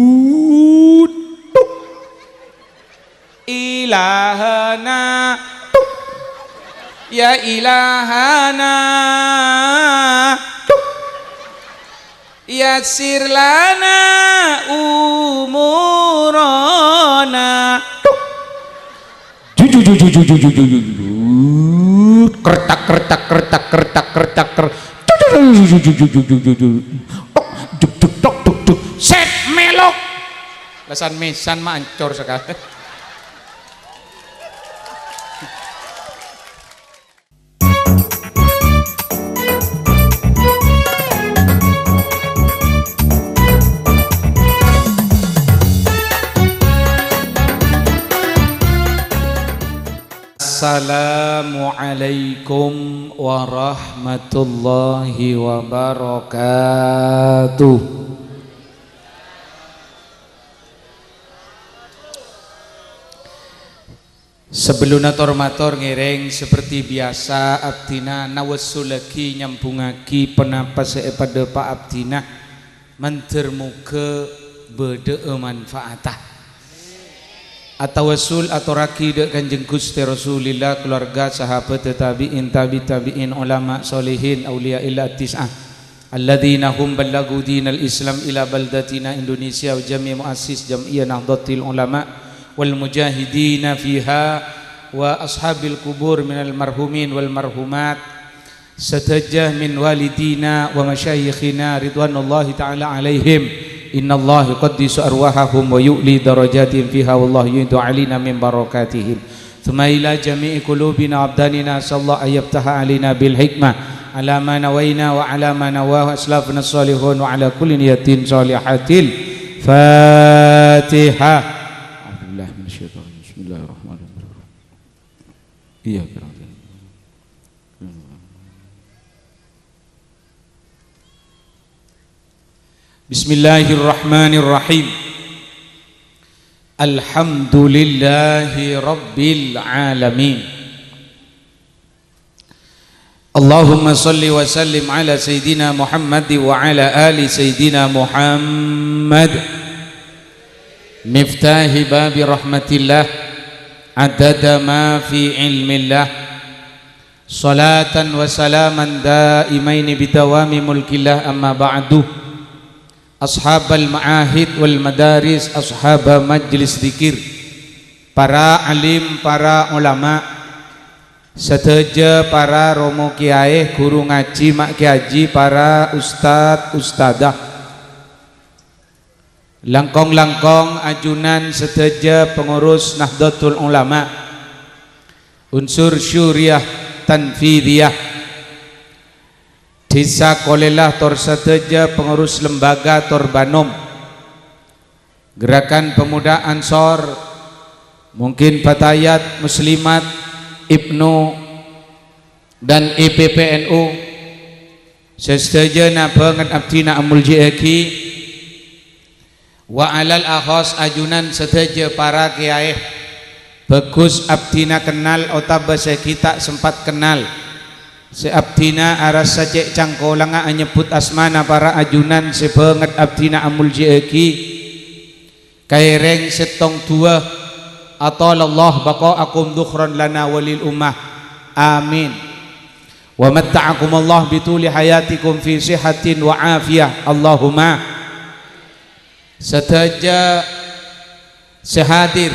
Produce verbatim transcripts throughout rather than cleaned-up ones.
Dut, tuk. Ilahana, tuk. Ya ilahana, tuk. Yassir lana umurana. Tuk. Ju, ju, ju. Kertak, kertak, kertak, kertak, kertak, ker-, ju, ju, ju. Tok, duk, duk, tok, duk, duk. Set, melok. Lesan mesan mah ancor sekali. Assalamualaikum warahmatullahi wabarakatuh. Sabellunna tor-mator ngèrèng, seperti biasa abdhina nawassulaghi nyambhungngaghi ponapa sè èpadhâpa' abdhina, mandhâr moghâ bâdhâ'â manfaatta. Atawassul atorraghi dâ' Kanjeng Ghustè Rasulillah, keluarga, sahabat, tabi'in, tabi' tabi'in, ulama, solihin, auliyaillah tis'ah. Alladzina hum ballagu dinal Islam ila baldatina Indonesia wa jami' muassis Jam'iyah Nahdlatul Ulama wal Mujahidina fiha wa ashabil qubur minal marhumin wal marhumat sadhâjâ min walidina wa masyayikhina ridwanullahi ta'ala alaihim. Innallaha yuqaddisu arwahahum wa yu'li darajatihim fiha wallahu yu'iddu alaina min barakatihim. Tsumma ila jami'i qulubina wa abdanina, nasallallahu an yaftaha alaina bil hikmah ala ma nawaina wa ala ma nawahu aslafuna shalihun wa ala kulli niyatin shalihatil Fatihah. A'udzubillahi minasyaitonir rajim. Bismillahirrahmanirrahim. Iyyaka na'budu. Bismillahirrahmanirrahim. Alhamdulillahi rabbil alamin. Allahumma shalli wa sallim ala Sayyidina Muhammad wa ala ali Sayyidina Muhammad. Miftahi babi rahmatillah, adada ma fi ilmillah, Salatan wa salaman daimaini bidawami mulkillah, amma ba'du. Ashabal ma'ahid wal madaris, ashaba majlis dzikir, para alim, para ulama, sadhâjâ para romo kiyaè, ghuru ngajhi, ma' kiyaji, para ustad, ustadzah. Langkong-langkong ajunan sadhâjâ pengurus Nahdlatul Ulama, unsur syuriyah tanfidiyah, dhisa Kolèlah tor sadhâjâ pengurus lembaga tor Banom, Gerakan Pemuda Ansor, mungkin Fatayat Muslimat, Ibnu, dan I P P N U, sè sadhâjâna bângèt abdhina amoljâ'aghi. Wa alal akhos ajunan sadhâjâ para kiyaè. Bhâghus abdhina kennal otabâ sè ghi' ta' sempat kennal. Sè abdhina arassa cè' cangkolangnga anyebbhut asmana para ajunan sè bângèt abdhina amoljâ'aghi. Kaèrèng sèttong duwâ. Atalallahu baqa'akum dhukhran lana walil ummah. Amin. Wa matta'akumullah bituli hayatikum fi sihatin wa afiyah. Allahumma. Sadhâjâ sè hadir.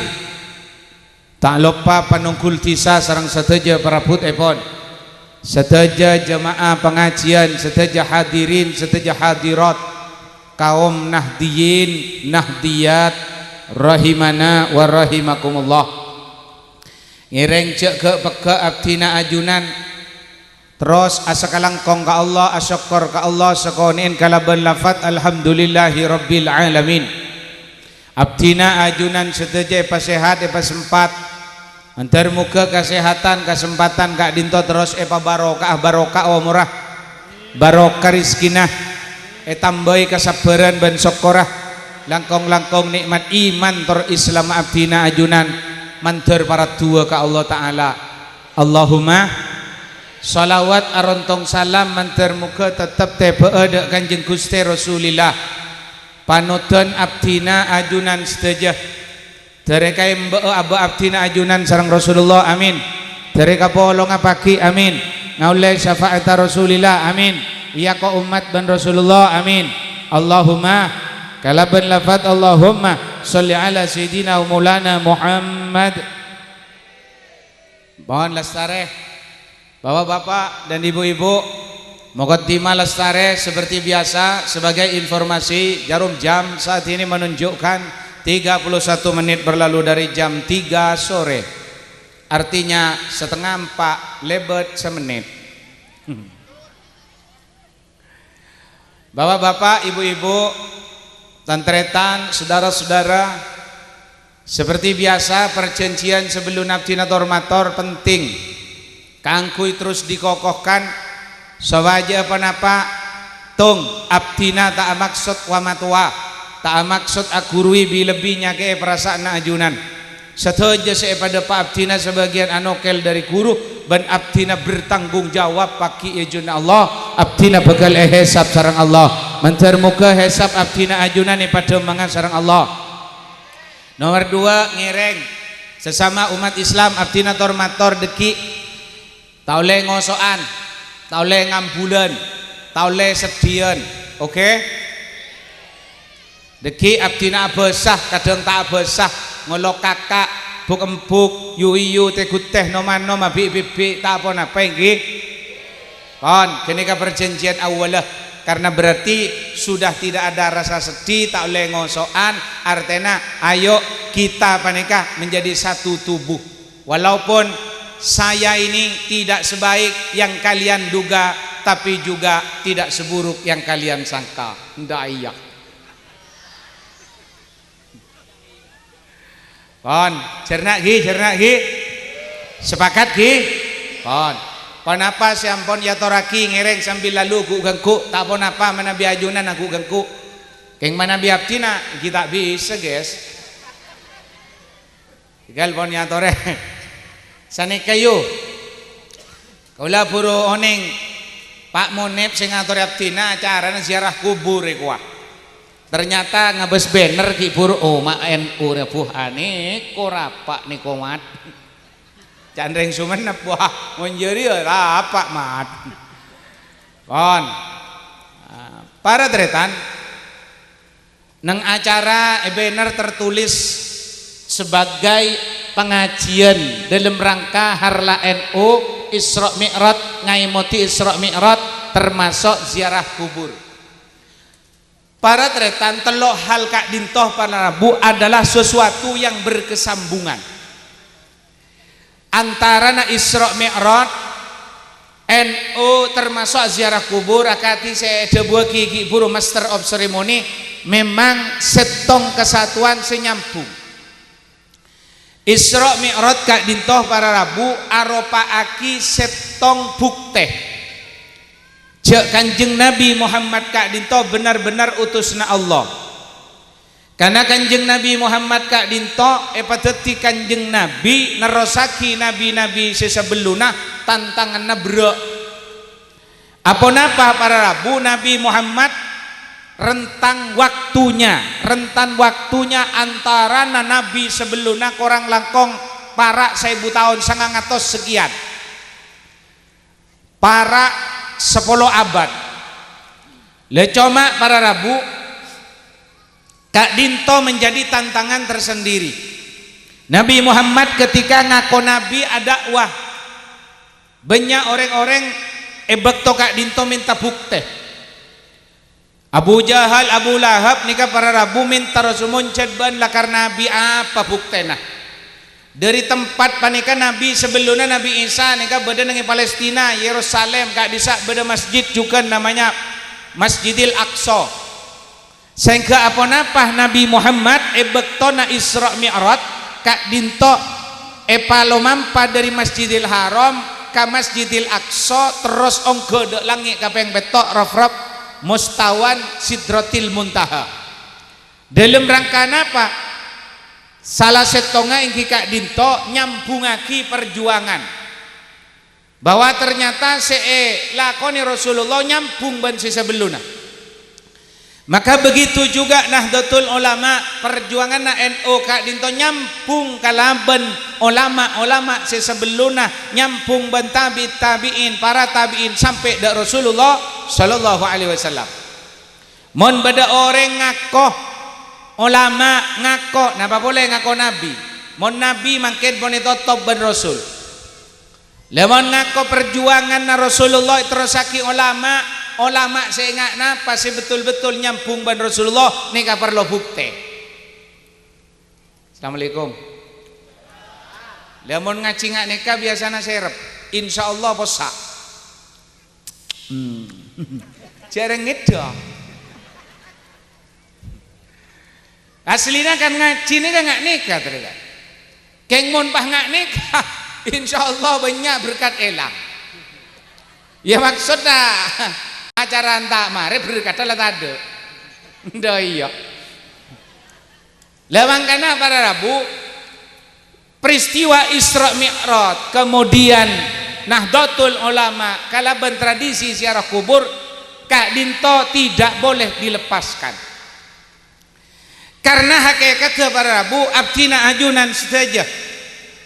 Ta' loppa panonggul dhisa sareng sadhâjâ parabhutèpon. Sadhâjâ jamaah pangajiân, sadhâjâ hadirin, sadhâjâ hadirat. Kaum Nahdiyin, Nahdiyat, rahimana wa rahimakumullah. Ngèrèng jâ' ghâ'-pegghâ' abdhina ajunan. Terros asakalangkong ka Allah, asokkor ka Allah sakonè'èn kalabân lafat, "Alhamdulillahi rabbil alamin." Abdhina ajunan sadhâjâ èpasèhat, èpasempat. Mandhâr moghâ kasèhatan, kasempatan ka'dinto terros èpabarokaa, barokah omorra, barokah rejhekkèna, ètambâi kasabbhârân bân sokkorra, langkong-langkong nè'mat iman tor Islam abdhina ajunan, mandhâr paradduwâ ka Allah Ta'ala. Allahumma shalawat arontong salam mandhâr moghâ tettep tèbâ'â dâ' Kanjeng Ghustè Rasulillah. Panodhân abdhina ajunan sadhâjâ. Dâri kaèmbâ'â abâ' abdhina ajunan sareng Rasulullah, amin. Dâri kapolongnga paghi', amin. Ngaollè syafa'atta Rasulillah, amin. Èyako ommat bân Rasulullah, amin. Allahumma, kalabân lafat Allahumma sholli ala sayyidina wa maulana Muhammad. Mohon lastarè. Bapak-bapak dan ibu-ibu, mukaddimah lastarè seperti biasa. Sebagai informasi, jarum jam saat ini menunjukkan tiga puluh satu menit berlalu dari jam tiga sore. Artinya setengah empat lebet semenit. Bapak-bapak, ibu-ibu, tan-tarètan, saudara-saudara, seperti biasa, perjanjian sebelum abdhina tor-mator penting kaangghuy terros dikokohkan, sopajâ ponapa, tong, abdhina ta' amaksod wa-matowa, ta' amaksod aghurui bi-lebbi nyakè'è parasaanna ajunan. Sadhâjâ sè èpadâpa' abdhina sabâgiyân anokèl dâri ghuru bân abdhina bertanggung jawab paghi' è ajunanna Allah, abdhina bhâkal èhèsab sareng Allah. Mandhâr moghâ hèsab abdhina ajunan èpadhâmmangan sareng Allah. Nomer duwâ', ngèrèng. Sesama umat Islam, abdhina tor-mator dâggi'. Ta' ollè ngoso'an, ta' ollè ngambulân, ta' ollè seddhiyân. Oke? Dâggi' abdhina abhâsa, kadhâng ta' abhâsa, ngolok kaka', buk-embuk, yu-iyo, tè-ghuttè, nom-anom, abi'-bibi', ta' ponapa, èngghi? Pon, ghânèka perjanjian awwalla, karena berarti sudah tidak ada rasa sedih, ta' ollè ngoso'an, artèna, ayo, kita panèka menjadi satu tubuh. Walaupun saya ini tidak sebaik yang kalian duga, tapi juga tidak seburuk yang kalian sangka. Ndak iyâ. Pon, cerna' ghi, cerna' ghi. Sepakat ghi? Pon. Ponapa sè ampon èyatorraghi ngèrèng sambi lalu ghu'-ghângghu', ta' ponapa manabi ajunan aghu'-ghângghu'. Kèng manabi abdhina, ghi ta' bisa, guys. Ghâl pon èyatorè. Sanèka, yu. Kaulâ buru onèng Pa' Monep sè ngatorè abdhina acarana ziarah kubur è kowa. Ternyata ngabâs banner ghi' buru, oh, ma' N U rè, buh, anèko rapa' nèko, Mat. Can rèng Sumenep, wah, mon jârèya apa, Mat? Pon. Ah, para tarètan, neng acara è bannèr tertulis sebagai pengajian dalam rangka harla N U Isra Mi'raj, ngaèmodi Isra Mi'raj, termasuk ziarah kubur. Para tarètan, tello' hal ka'dinto para rabu adalah sesuatu yang berkesambungan. Antarana Isra Mi'raj, N U termasuk ziarah kubur, akadhi sè èdhâbuwâghi ghi' bhuru Master of Ceremony, memang sèttong kesatuan sè nyambhung. Isra Mi'raj ka'dinto para rabu aropa'aghi sèttong buktè jhâ' Kanjeng Nabi Muhammad ka'dinto bhender-bhender utusanna Allah. Karna Kanjeng Nabi Muhammad ka'dinto èpadhâddhi Kanjeng Nabi, nerrossaghi nabi-nabi sè sabellunna, tantanganna berrâ'. Aponapa para rabu Nabi Muhammad? Rentang waktunya, rentan waktunya antarana nabi sabellunna korang langkong para' saèbu taon, sangang atos sekian. Para' sapolo abad. La coma para rabu, ka'dinto menjadi tantangan tersendiri. Nabi Muhammad ketika ngako nabi adakwah, bânnya' orèng-orèng è bâkto ka'dinto mènta buktè. Abu Jahal, Abu Lahab nèka para rabu mènta Rasul, "Mon jhât bâ'na lakar nabi, apa buktèna?" Dhâri tempat panèka nabi sabellunna Nabi Isa nèka bâdâ neng è Palestina, Yerusalem, ka'dissa' bâdâ masjid jhughân namanya Masjidil Aqsa. Saèngghâ aponapa Nabi Muhammad è bâktona Isra Mi'raj ka'dinto èpalomampa dhâri Masjidil Haram ka Masjidil Aqsa, terros ongghâ dâ' langngè' kapèng pètto', rafraf mustawan Sidratil Muntaha. Dâlem rangka napa? Sala sèttongnga èngghi ka'dinto nyambhungaghi parjuwangan. Bahwa ternyata sè èlakonè Rasulullah nyambhung bân sè sabellunna. Maka begitu juga Nahdlatul Ulama, parjuwanganna N U ka'dinto nyambhung kalabân olama-olama sè sabellunna, nyambhung bân tabi' tabi'in, para tabi'in, sampè' dâ' Rasulullah sallallahu alaihi wasallam. Mon bâdâ orèng ngako olama, ngako, napa polè ngako nabi? Mon nabi mangkèn pon ètotop bân rasul. Lamon ngako parjuwanganna Rasulullah èterrossaghi olama, olama sè nga' napa sè betul-betul nyambhung bân Rasulullah, nèka parlo buktè. Assalamualaikum. Lamon ngajhi nga' nèka biyasana serep, insyaallah possa'. Hmm. Jhârâng ngèdhâ. Aslina kan ngajhi nèka nga' nèka, tarètan. Kèng mon pas nga' nèka, insyaallah bânnya' berkat èlang. Ya, maksodda acara enta' marè berkatta la tadâ'. Ndak iyâ. La mangkana para rabu, peristiwa Isra Mi'raj, kemudian Nahdlatul Ulama kalabân tradisi ziarah kubur ka'dinto tidak boleh dilepaskan. Karna hakèkaddhâ para rabu, abdhina ajunan sadhâjâ,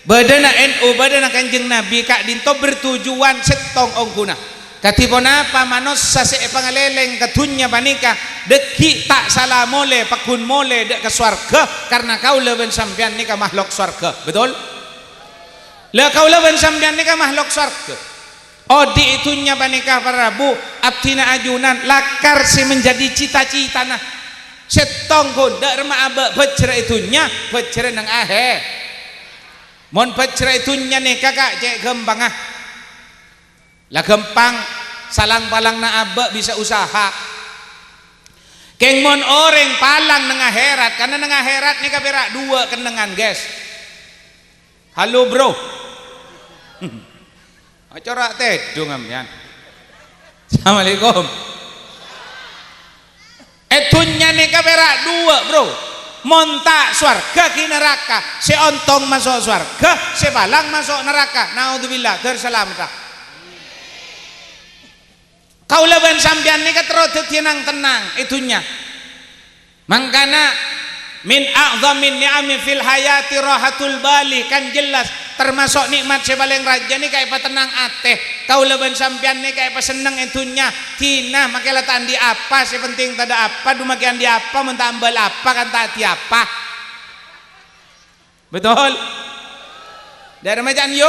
bâdâna N U, bâdâna Kanjeng Nabi ka'dinto bertujuan sèttong ongghuna. Kadhi ponapa manossa sè èpangalèlèng ka dhunnya panèka dhâggi' ta' sala molè, pagghun molè dâ' ka sowarghâ, karna kaulâ bân sampèyan nèka makhluk sowarghâ. Betul? La, kaulâ bân sampèyan nèka makhluk sowarghâ. Odi' è dhunnya panèka, para rabu, abdhina ajunan lakar sè menjadi cita-citana. Sèttong ghun, dâ' remma abâ' bhâjhrâ è dhunnya, bhâjhrâ neng ahè-, Mon bhâjhrâ è dhunnya nèka, Ka', cè' ghâmpangnga. La ghâmpang, salang-palangna abâ' bisa usaha. Kèng mon orèng palang neng ahèrat, karna neng ahèrat nèka pèra' duwâ' kennengngan, guys. Halo, Bro. Acara tèdung sampèyan. Assalamualaikum. È dhunnya nèka pèra' duwâ', Bro. Mon ta' sowarghâ ghi' naraka. Sè ontong maso' sowarghâ, sè palang maso' naraka. Naudzubillah, dhâr salametta. Kaulâ bân sampèyan nèka terro dhâddhiyâ nang-tennang è dhunnya. Mangkana, "Min a'dhamin ni'ami fil hayati rahatul bali," kan jelas Tamaso' nè'mat sè palèng rajâ nèka èpatennang atè. Kaulâ bân sampèyan nèka èpasenneng è dhunnya. Dina makè la ta' andi' apa, sè penting tadâ' apa, dhu makè andi' apa, mon ta' ambâl apa kan ta' andi' apa. Betul? Dâ'remma ca'na, yo?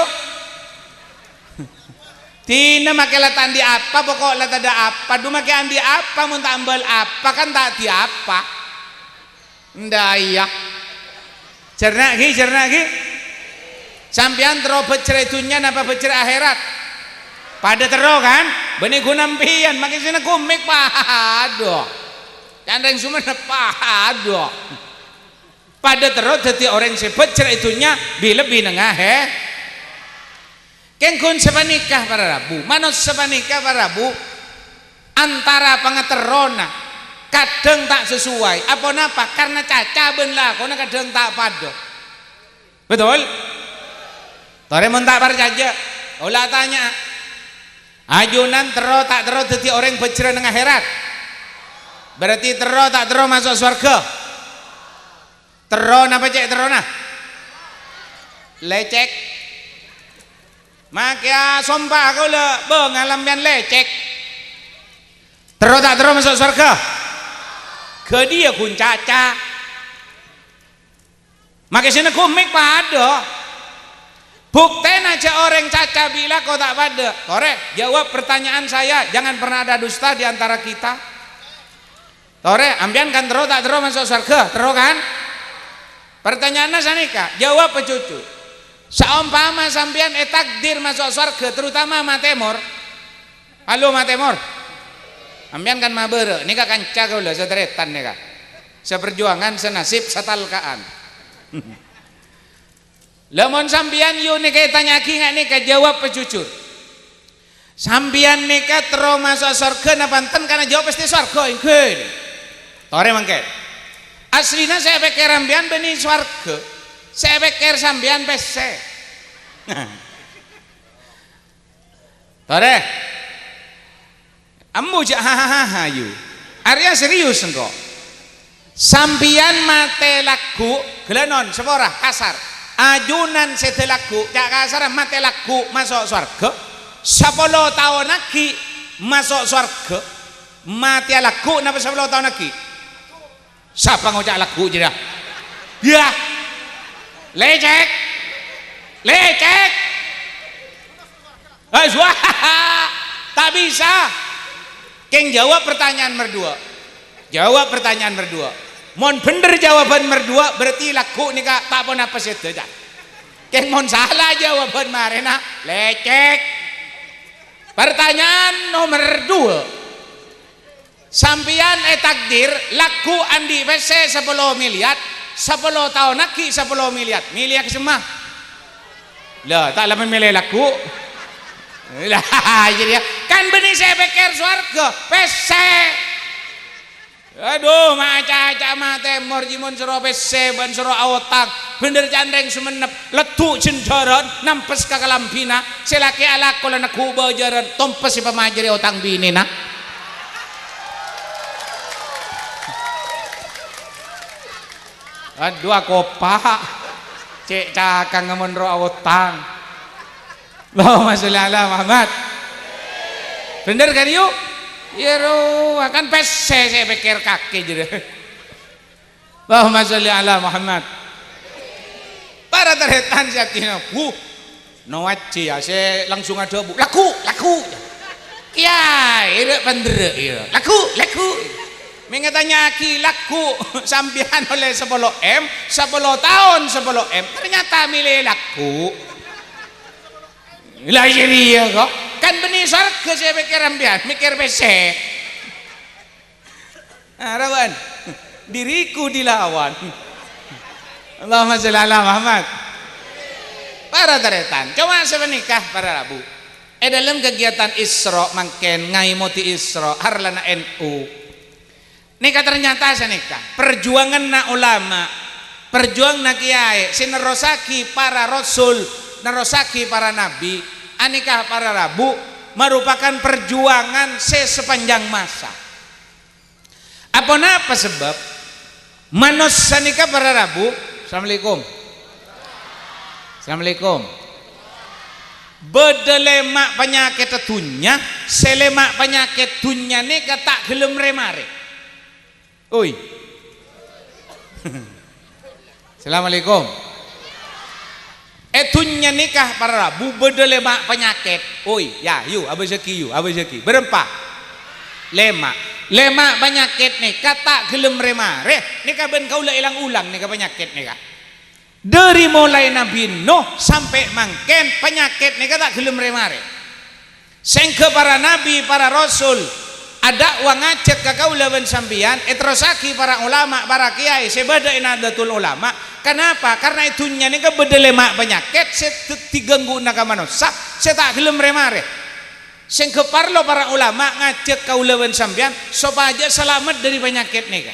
Dina makè la ta' andi' apa, poko' la tadâ' apa, dhu makè andi' apa, mon ta' ambâl apa kan ta' andi' apa. Nda, iyâ. Jhârna ghi, jhârna ghi. Sampèyan terro bhâjhrâ è dhunnya napa bhâjhrâ ahèrat? Padâ terro, kan? Bânnè ghuna sampèyan, makè sè nèko mèk padâ. Can rèng Sumenep padâ. Padâ terro dhâddhi orèng sè bhâjhrâ è dhunnya bi-, lebbi neng ahè-, Kèng ghun sapanèka para rabu, manossa panèka para rabu, antara pangaterrona kadhâng ta' sesuai. Aponapa? Karna caca bân lakona kadhâng ta' padâ. Betul? Torè mon ta' parcajâ, ola tanya'a. Ajunan terro ta' terro dhâddhi orèng bhâjhrâ neng ahèrat? Berarti terro ta' terro maso' sowarghâ? Terro napa cè' terrona? Lècèk. Makè asompa kaulâ, bângal sampèyan lècèk. Terro ta' terro maso' sowarghâ? Ghâdhiyâ ghun caca. Makè sè nèko mèk padâ. Buktèna jhâ' orèng caca bi' lako ta' padâ. Torè, jawab pertanyaan saya, jangan pernah ada dusta di antara kita. Torè, sampèyan kan terro ta' terro maso' sowarghâ? Terro, kan? Pertanyaanna sanèka, jawab pajhujhur. Saompama sampèyan ètakdir maso' sowarghâ, terutama ma' tèmor. Halo, ma' tèmor. Sampèyan kan ma' bârâ', nèka kanca kaulâ, satarètan nèka. Saparjuangan, sanasib, satalka'an. Lamon sampèyan yu nèka ètanya'aghi nga' nèka, jawab pajhujhur. Sampèyan nèka terro maso' sowarghâ napa enten? Karna jawab pastè sowarghâ, èngghi. Torè mangkèn. Aslina sè èpèkkèr sampèyan bânnè sowarghâ. Sè èpèkkèr sampèyan pèssè. Torè. Ambu jhâ' hahaha, yu. Arèya serius engko'. Sampèyan matè lagghu', ghellâ' non, sapora, kasar. Ajunan sèdhâ lagghu', ca' kasarra matè lagghu' maso' sowarghâ. Sapolo taon aghi' maso' sowarghâ. Matèya lagghu' napa sapolo taon aghi'? Sapa ngoca' lagghu' jârèya? Yah. Lècèk. Lècèk. Eh, suwa. Ta' bisa. Kèng jawab pertanyaan mardhuwâ'. Jawab pertanyaan mardhuwâ'. Mon bhendher jawaban mardhuwâ', berarti lagghu' nèka ta' ponapa sèdhâ, ca'. Kèng mon sala jawaban marèna, lècèk. Pertanyaan nomer dua. Sampèyan ètakdir lagghu' andi' pèssè sapolo milyar, sapolo taon aghi' sapolo milyar. Mèlèya semma? La, ta' la mèlè lagghu'. La, jârèya kan bânnè sè èpèkkèr sowarghâ, pèssè. Adhu, maca-maca matè mor jimon soro pèssè bân soro aotang. Bhendher can rèng Songennep, leddhu' jendhârân, nampes ka kalambhina. Sè lakè' alako la negghu' bâjârân, tompes sè pamajârè otang binèna. Adhu, akopa'. Cè' cakang mon ro aotang. Allahumma sholli ala Muhammad. Bhendher kan, yu? Iyâ, rowa kan pèssè sè èpèkkèr kakè jârèya. Allahumma sholli ala Muhammad. Para tarètan sè adina, bu, no ajiyâ sè langsung adhâbu, "Lagghu', lagghu'." Kèyaè rè' pandherrâ', iyâ. "Lagghu', lagghu'." Mènga tanya'aghi, lagghu' sampèyan ollè sapolo M, sapolo taon sapolo M, ternyata mèlè lagghu'. La, iyâ rèya, kok. Kan bânnè sowarghâ sè èpèkkèr sampèyan, mèkkèr pèssè. Arabân. Diriku dilawan. Allahumma sholli ala Muhammad. Para tarètan, coma sapanèka para rabu. È dâlem kegiatan Isra mangkèn, ngaè modi Isra, harlana N U. Nèka ternyata sanèka, perjuanganna ulama, perjuanganna kèyaè sè nerrossaghi para rasul, nerrossaghi para nabi, anèka para rabu, merupakan perjuangan sè sepanjang masa. Aponapa sabâb? Manossa nèka para rabu, Assalamualaikum. Assalamualaikum. Bâdâ lèma' panyakèt è dhunnya, sè lèma' panyakèt dhunnya nèka ta' ghellem rè-marè. Oi. Assalamualaikum. È dhunnya nèka para rabu bâdâ lèma' panyakèt. Oi, ya, yu, abâjâghi, yu, abâjâghi. Bârâmpa? Lèma'. Lèma' panyakèt nèka ta' ghellem rè-marè. Nèka bân kaulâ èlang-olang nèka panyakèt nèka. Dhâri molaè Nabbhi Nuh sampè' mangkèn, panyakèt nèka ta' ghellem rè-marè. Sèngghâ para nabbhi, para rasul, adakwa ngajhâk ka kaulâ bân sampèyan, èterrossaghi para ulama, para kèyaè sè bâdâ è Nahdlatul Ulama. Kanapa? Karna è dhunnya nèka bâdâ lèma' panyakèt sè dhâddhi ghângguna ka manossa sè ta' ghellem rè-marè. Sèngghâ parlo para ulama ngajhâk kaulâ bân sampèyan sopajâ salamet dhâri panyakèt nèka.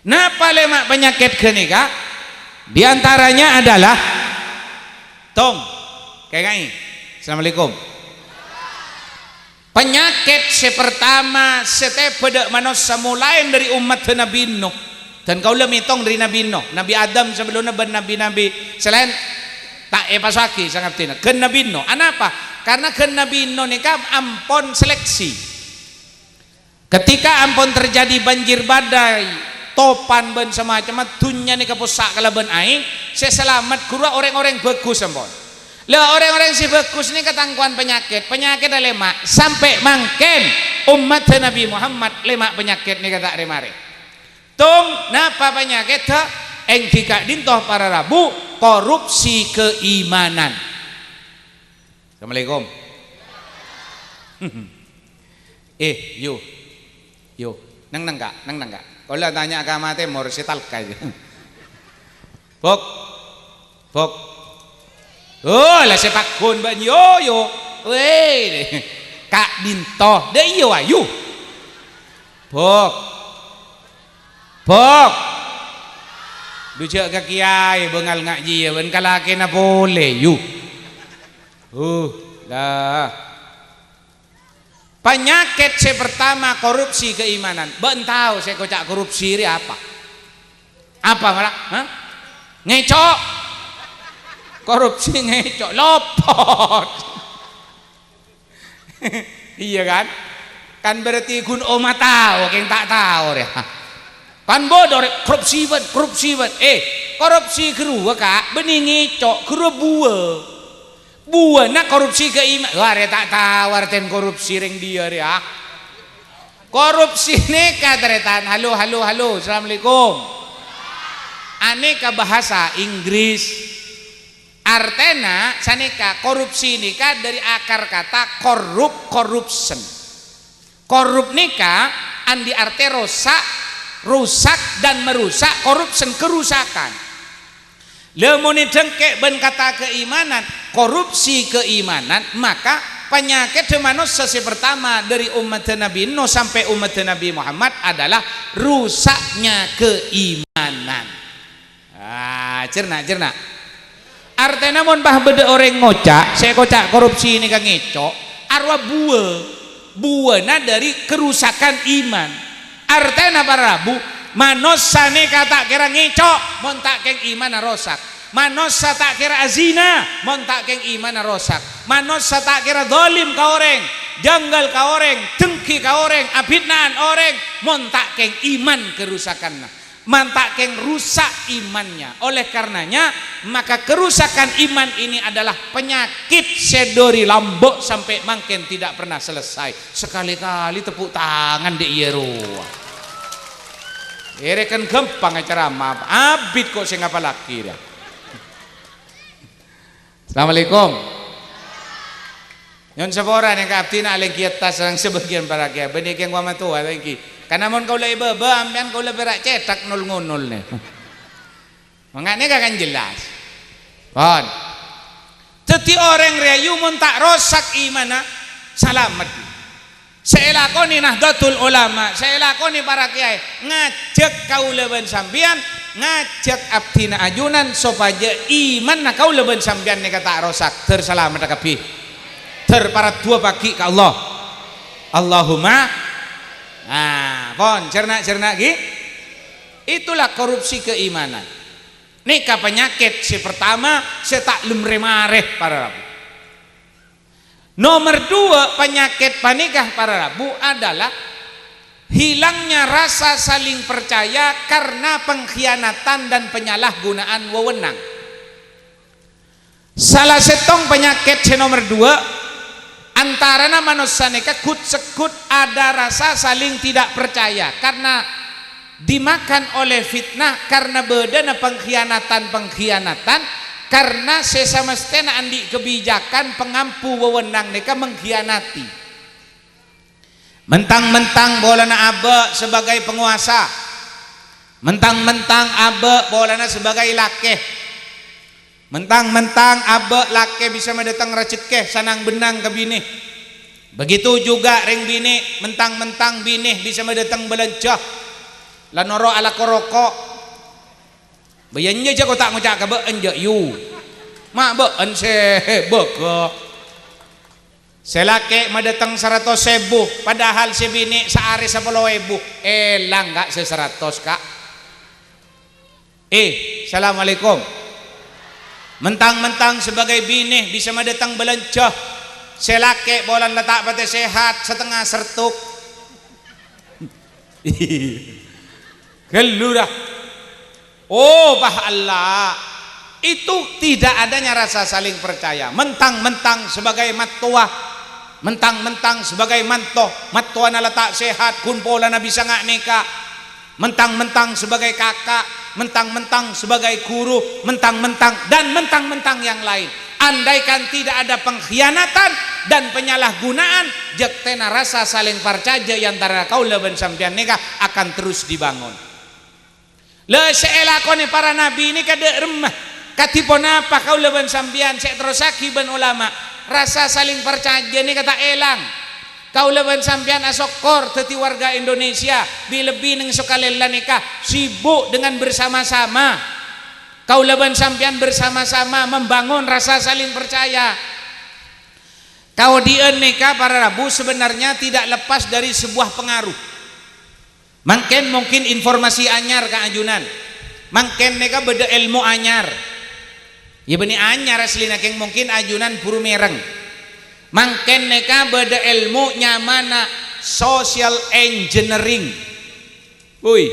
Napa lèma' panyakèt ghânèka? Di antaranya adalah, tong, kèngèng. Assalamualaikum. Panyakèt sè partama sè tèbâ dâ' manossa molaè dhâri ommaddhâ Nabbhi Nuh. Dân kaulâ mètong dhâri Nabbhi Nuh, Nabbhi Adam sabellunna bân nabbhi-nabbhi sè laèn ta' èpasoaghi sangabdhina. Ghân Nabbhi Nuh. Anapa? Karna ghân Nabbhi Nuh nèka ampon seleksi. Ketika ampon terjadi banjir badai, topan bân samacemma, dhunnya nèka possa' kalabân aèng, sè salamet ghâruwa orèng-orèng bhâghus ampon. La, orèng-orèng sè bhâghus nèka tangkowan panyakèt, panyakèt lèma'. Sampè' mangkèn, ommaddhâ Nabbhi Muhammad lèma' panyakèt nèka ta' rè-marè. Tong, napa panyakèddhâ? Èngghi ka'dinto para rabu, korupsi keimanan. Assalamualaikum. Eh, yu. Yu. Neng-neng, Ka', neng-neng, Ka'. Kaulâ tanya ka Ama Tèmor, sè talka jâ. Bok. Bok. Oh, la sè pagghun bân yo, yo. Weh. Ka'dinto. Dâ' iyâ, wa, yu. Bok. Bok. Dujâ' ka kèyaè bângal ngajiyâ bân kalakèna polè, yu. Uh, la. Panyakèt sè partama, korupsi keimanan. Bâ'na tao sè èkoca' korupsi rè apa? Apa, mara? Hah? Ngèco'. Korupsi ngèco'. Lopot. Iyâ, kan? Kan berarti ghun omma tao, kèng ta' tao, rè. Kan bâdâ, rè, korupsi, bân, korupsi, bân. Eh, korupsi ghâruwa, Ka', bânnè ngèco', ghâruwa buwâ. Buwâna korupsi keimanan. Wah, rè ta' tao artèna korupsi rèng dhiyâ rèya. Korupsi nèka, tarètan. Halo, halo, halo. Assalamualaikum. Anèka bahasa Inggris. Artèna sanèka, korupsi nèka dhâri akar kata corrupt, corruption. Corrupt nèka andi' artè rosak, rusak, dan merusak, corruption, kerusakan. Lamon èdhângkè' bân kata keimanan, korupsi keimanan, maka panyakèddhâ manossa sè partama dhâri ommaddhâ Nabbhi Nuh sampè' ommaddhâ Nabbhi Muhammad adalah rusaknya keimanan. Ah, cerna', cerna'. Artèna mon pas bâdâ orèng ngoca', sè èkoca' korupsi nèka ngèco', arowa buwâ. Buwâna dhâri kerusakan iman. Artèna para rabu, manossa nèka ta' kèra ngèco', mon ta' kèng imanna rosak. Manossa ta' kèra azina, mon ta' kèng imanna rosak. Manossa ta' kèra dzalim ka orèng, jhângghâl ka orèng, dengki ka orèng, abitna'an orèng, mon ta' kèng iman kerusakanna. Man ta' kèng rusak imannya. Oleh karenanya, maka kerusakan iman ini adalah penyakit sè dhâri lambâ' sampè' mangkèn tidak pernah selesai. Sekali-kali tepuk tangan dhi' iyâ rowa. Èrèken ghâmpang acara ma-, abit ko' sè ngapallaghi rèya. Assalamualaikum. Nyo'on saporana ka abdhina alèngghi attas sareng sabâgiyân para kèyaè. Bânnè kèng wa matowa alèngghi. Karna mon kaulâ è bâbâ, ampèyan kaulâ pèra' cèthak nol-ngonol nè. Mangkana nèka kan jelas. Pon. Dhâddhi orèng rèya yu mon ta' rosak imanna, salamet. Sè èlakonè Nahdlatul Ulama, sè èlakonè para kèyaè, ngajhâk kaulâ bân sampèyan, ngajhâk abdhina ajunan sopajâ imanna kaulâ bân sampèyan nèka ta' rosak. Dhâr salameddhâ kabbhi. Dhâr paraddhuwâ paghi' ka Allah. Allahumma. Nah, pon, cerna'-cerna' ghi. Itulah korupsi keimanan. Nèka panyakèt sè partama sè ta' lem rè-marè, para rabu. Nomer dua, panyakèt panèka, para rabu, adalah hilangnya rasa saling percaya karena pengkhianatan dan penyalahgunaan wewenang. Sala sèttong panyakèt sè nomer dua, antarana manossa nèka ghut-segghut ada rasa saling tidak percaya karena dimakan oleh fitnah, karena bâdâna pengkhianatan-pengkhianatan, karena sè samastèna andi' kebijakan pangampu wewenang nèka mengkhianati. Mentang-mentang polana abâ' sebagai penguasa, mentang-mentang abâ' polana sebagai lakè, mentang-mentang abâ' lakè bisa madâteng rajhekkè sanang-bennang ka binè. Begitu juga rèng binè, mentang-mentang binè bisa madâteng bâlânjhâ, la noro' alako roko'. Bâ' iyâ enjâ' jhâ' ko' ta' ngoca' ka bâ'en jhâ' yu. Ma' bâ'en sè bâgâ. Sè lakè madâteng saratos èbu, padahal sè binè saarè sapolo èbu. Èlang, Ka', sè saratos, Ka'. Eh, assalamualaikum. Mentang-mentang sebagai binè bisa madâteng bâlânjhâ, sè lakè polana la ta' patè sehat, satengnga sertuk. Ghâllu, ra. Oh, bah Allah. Itu tidak adanya rasa saling percaya. Mentang-mentang sebagai mattowa, mentang-mentang sebagai manto, mattowana la ta' sehat, ghun polana bisa nga' nèka. Mentang-mentang sebagai kaka', mentang-mentang sebagai guru, mentang-mentang, dan mentang-mentang yang lain. Andaikan tidak ada pengkhianatan dan penyalahgunaan, jektèna rasa saling parcajâ è antara kaulâ bân sampèyan nèka akan terus dibangun. La, sè èlakonè para nabi nèka dâ' remma. Kadhi ponapa kaulâ bân sampèyan sè èterrossaghi bân ulama? Rasa saling parcajâ nèka ta' èlang. Kaulâ bân sampèyan asokkor dhâddhi warga Indonesia, bi-, lebbi neng Sukalela nèka sibuk dengan bersama-sama. Kaulâ bân sampèyan bersama-sama membangun rasa saling percaya. Kaodi'ân nèka, para rabu, sebenarnya tidak lepas dari sebuah pengaruh. Mangkèn mungkin informasi anyar ka ajunan. Mangkèn nèka bâdâ èlmo anyar. Yâ, bânnè anyar asllina, kèng mungkin ajunan buru mèreng. Mangkèn nèka bâdâ èlmo nyamana social engineering. Woi.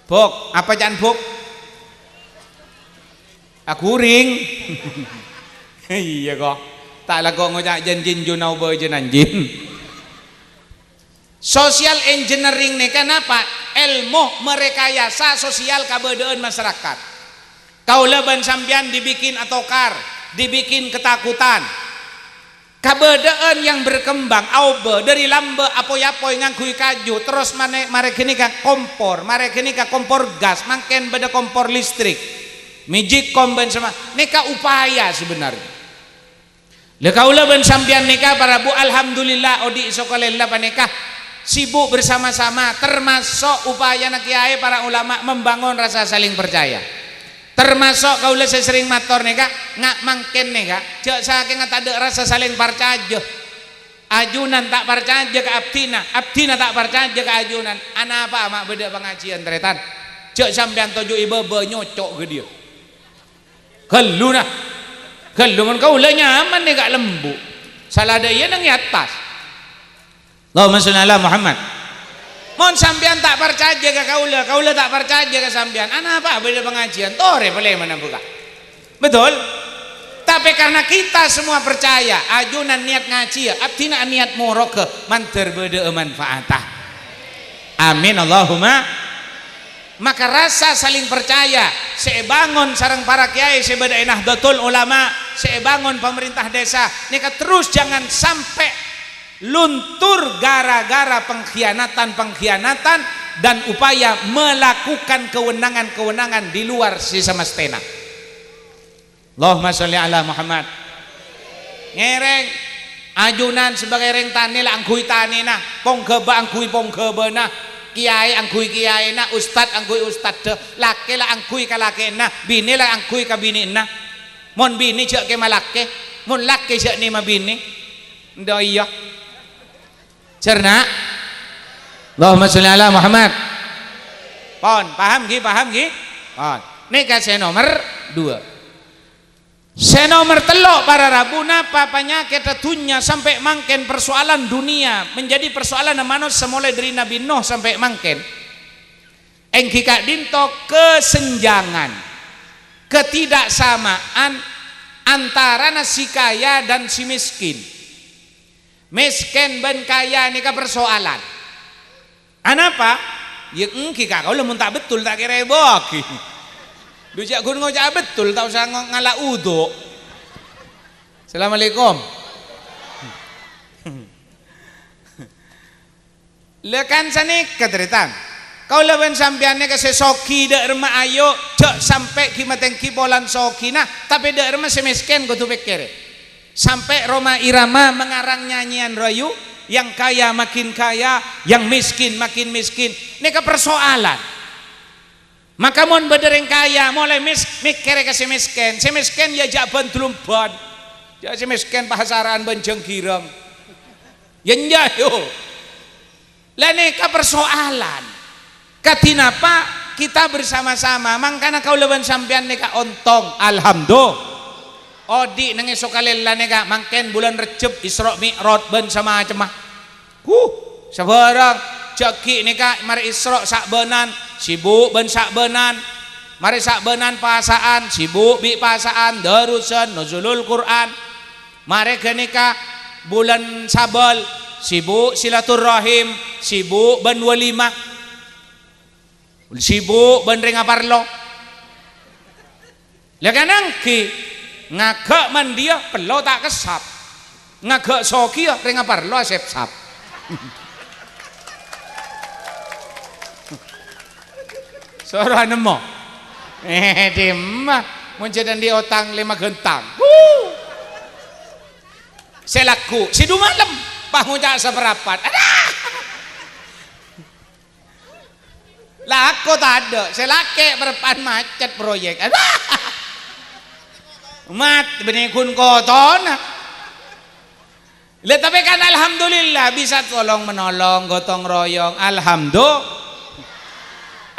Bok, apa ca'an bok? Aghuring. Iyâ, ko'. Ta' lako ngoca' jân jin juna obâ jân anjing. Social engineering nèka napa? Èlmo merekayasa sosial kabâdâ'ân masarakat. Kaulâ bân sampèyan dibikin atokar, dibikin ketakutan. Kabâdâ'ân yang berkembang aobâ dâri lambâ' apoy-apoy ngangghuy kaju, terros mane-, marè ghânèka kompor, marè ghânèka kompor gas, mangkèn bâdâ kompor listrik. Magicom bân sama-, nèka upaya sebenarnya. Lha, kaulâ bân sampèyan nèka, para bu, alhamdulillah, odi' Sukalela panèka sibuk bersama-sama, termasuk upayana kiyaè para ulama membangun rasa saling percaya. Termasuk kaulâ sè serrèng mator nèka, nga' mangkèn nèka, jhâ' sakènga tadâ' rasa saling parcajâ. Ajunan ta' parcajâ ka abdhina, abdhina ta' parcajâ ka ajunan. Anapa'a ma' bâdâ pangajiyân, tarètan? Jhâ' sampèyan toju'i bâbâ nyoco' ghâdhiyâ. Ghâllu, na. Ghâllu, mon kaulâ nyaman nèka lembu'. Sala dâ' iyâ neng è attas. Allahumma sholli ala Muhammad. Mon sampèyan ta' parcajâ ka kaulâ, kaulâ ta' parcajâ ka sampèyan, anapa'a bâdâ pangajiyân? Torè palèmana buka. Betul? Tapè karena kita semua percaya, ajunan niat ngajiyâ, abdhina niat moroghâ, mandhâr bâdâ'â manfaatta. Amin, Allahumma. Maka rasa saling percaya sè èbângon sareng para kiyaè sè bâdâ è Nahdlatul Ulama, sè èbângon pamarènta dhisa, nèka terros jangan sampè' luntur gara-gara pengkhianatan-pengkhianatan dan upaya melakukan kewenangan-kewenangan di luar sè samastèna. Allahumma sholli ala Muhammad. Ngèrèng, ajunan sebagai rèng tanè la angghuy tanèna, pongghâbâ angghuy pongghâbâna, kiyaè angghuy kiyaèna, ustad angghuy ustaddhâ, lakè la angghuy kalakè'anna, binè la angghuy kabinè'anna. Mon binè jhâ' kèma lakè, mon lakè jhâ' nèma binè. Ndo iyâ. Jhâr, na'. Allahumma sholli ala Muhammad. Pon, paham ghi, paham ghi? Pon. Nèka sè nomer duwâ'. Sè nomer tello', para rabu, napa panyakèddhâ dhunnya sampè' mangkèn, persoalan dunia menjadi persoalanna manossa molaè dhâri Nabbhi Nuh sampè' mangkèn? Èngghi ka'dinto kesenjangan, ketidaksamaan antarana si kaya dan si miskin. Miskin bân kaya nèka persoalan. Anapa? Yâ èngghi, Ka', kaulâ mon ta' betul ta' kèra èbâghi. Dhu jhâ' ghun ngoca'a betul, ta' osa ngo-, ngala' udu'. Assalamualaikum. La kan sanèka, tarètan. Kaulâ bân sampèyan nèka sè soghi dâ' remma ayo, jhâ' sampè' ghi-matèngghi polana soghina, tapè dâ' remma sè mèskèn kodhu pèkkèrè. Sampè' Rhoma Irama mangarang nyanyian rayu, "Yang kaya makin kaya, yang miskin makin miskin." Nèka persoalan. Maka mon bâdâ rèng kaya molaè mis-, mèkkèrè ka sè mèskèn, sè mèskèn yâ jhâ' bân-dulumban. Jhâ' sè mèskèn pasaran bân jhânggirâng. Yâ enjâ', yo. La nèka persoalan. Kadhi napa kita bersama-sama, mangkana kaulâ bân sampèyan nèka ontong, alhamdulillah. Odi' neng èso kalèlla nèka, mangkèn bulân Rejjeb, Isra Mi'raj bân samacemma. Huh, sabârâng, jhâ' ghi' nèka marè Isra sa'bânan, sibuk bân sa'bânan. Marè sa'bânan pasa'an, sibuk bi' pasa'an, darusan, nuzulul Qur'an. Marè ghânèka bulân Sabâl, sibuk silaturrahim, sibuk bân walimah, sibuk bân rèng aparlo. La kan èngghi, ngaghâ' mandiyâ pello ta' kessap. Ngaghâ' soghiyâ rèng aparlo asèpsap. Soro anemmo. Eh, dimma? Mon jhâ' andi' otang lèma ghântang. Wuh. Sè lagghu', sè du malem, pas ngoca' saparapat. Adah! Lako tadâ', sè lakè' parappa'na macet proyek. Adah! Mat, bânnè ghun kotona. La, tapè kan alhamdulillah bisa tolong menolong, gotong royong. Alhamdulillah.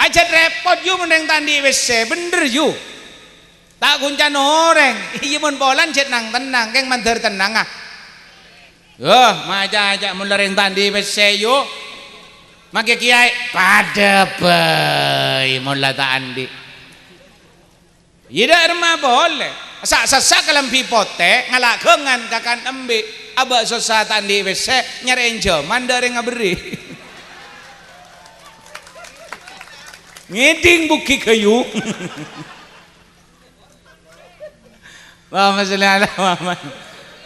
Ajhât rèpot, yu, mon rèng ta' andi' pèssè, bhender, yu. Ta' ghun can orèng. Iyâ, mon polana jhât nang-tennang, kèng mandhâr tennang, ah. Wah, maca-maca mon la rèng ta' andi' pèssè, yu. Makè kèyaè, padâ bhâi mon la ta' andi'. Iyâ, dâ' remma polè. Sa'-sassa' kalambhi potè, ngala' ghângan kakan embi', abâ' sossa ta' andi' pèssè, nyarè ènjhâman dâ' rèng aberri'. Ngèdhing bughi ghâyu. Allahumma sholli ala Muhammad.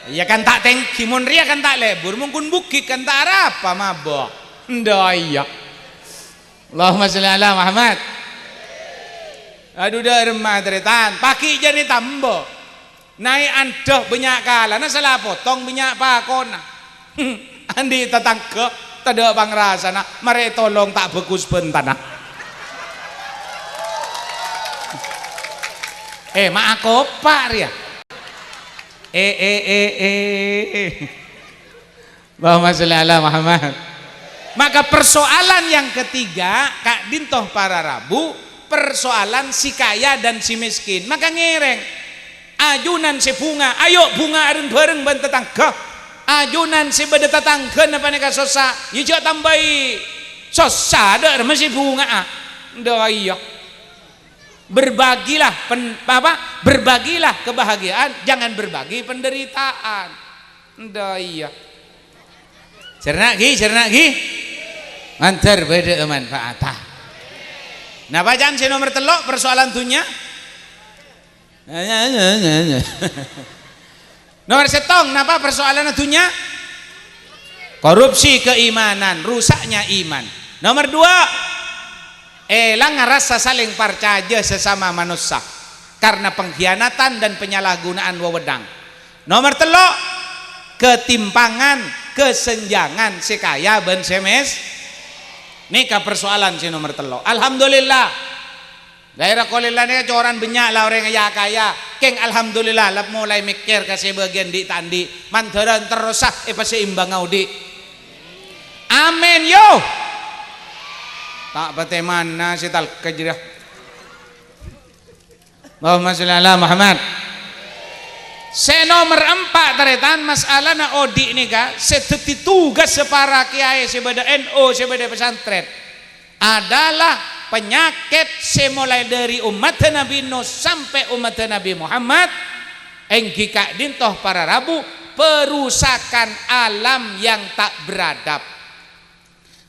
Iyâ kan ta' tèngghi, mon rèya kan ta' lebur, mon ghun bughi kan ta' arapa mabâ. Endâ iyâ. Allahumma sholli ala Muhammad. Adhu, dâ' remma tarètan, paghi' jârèya tambâ. Naè' andhâ bânnya' kalana, sala potong bânnya' pakona. Andi' tatangghâ tadâ' pangrasana, marè tolong ta' bhâghus bhântana. Eh, ma' akopa' rèya. Eh, eh, eh, eh. Allahumma sholli ala Muhammad. Maka persoalan yang ketiga, ka'dinto para rabu, persoalan si kaya dan si miskin. Maka ngèrèng. Ajunan sè bhunga, ayo bhunga areng-bhâreng bân tatangghâ. Ajunan sè bâdâ tatangghâna panèka sossa, yâ jhâ' tambâi sossa, dâ' remma sè bhunga'a. Endâ iyâ. Berbagilah pen-, apa? Berbagilah kebahagiaan, jangan berbagi penderitaan. Endâ iyâ. Cerna' ghi, cerna' ghi. Mandhâr bâdâ'â manfaatta. Napa can sè nomer tello', persoalan dhunnya? Nomer sèttong, napa persoalanna dhunnya? Korupsi keimanan, rusaknya iman. Nomer dua, èlang rasa saling parcajâ sesama manossa karena pengkhianatan dan penyalahgunaan wewenang. Nomer tello', ketimpangan, kesenjangan sè kaya bân sè mes-, nèka persoalan sè nomer tello'. Alhamdulillah. Daerah Kolella nèka coran bânnya' la orèng ya-kaya. Kèng alhamdulillah la molaè mèkkèr ka sè bâgiyân dhi' ta' andi'. Mandhârân terrosa èpaseimbângnga odi'. Amin, yo. Ta' patè mana sè talkè jârèya. Allahumma sholli ala Muhammad. Sè nomer empa', tarètan, masalana odi' nèka sè dhâddhi tugas para kèyaè sè bâdâ N U, sè bâdâ pesantren, adalah panyakèt sè molaè dâri ommaddhâ Nabbhi Nuh sampè' ommaddhâ Nabbhi Muhammad, èngghi ka'dinto para rabu, perusakan alam yang tak beradab.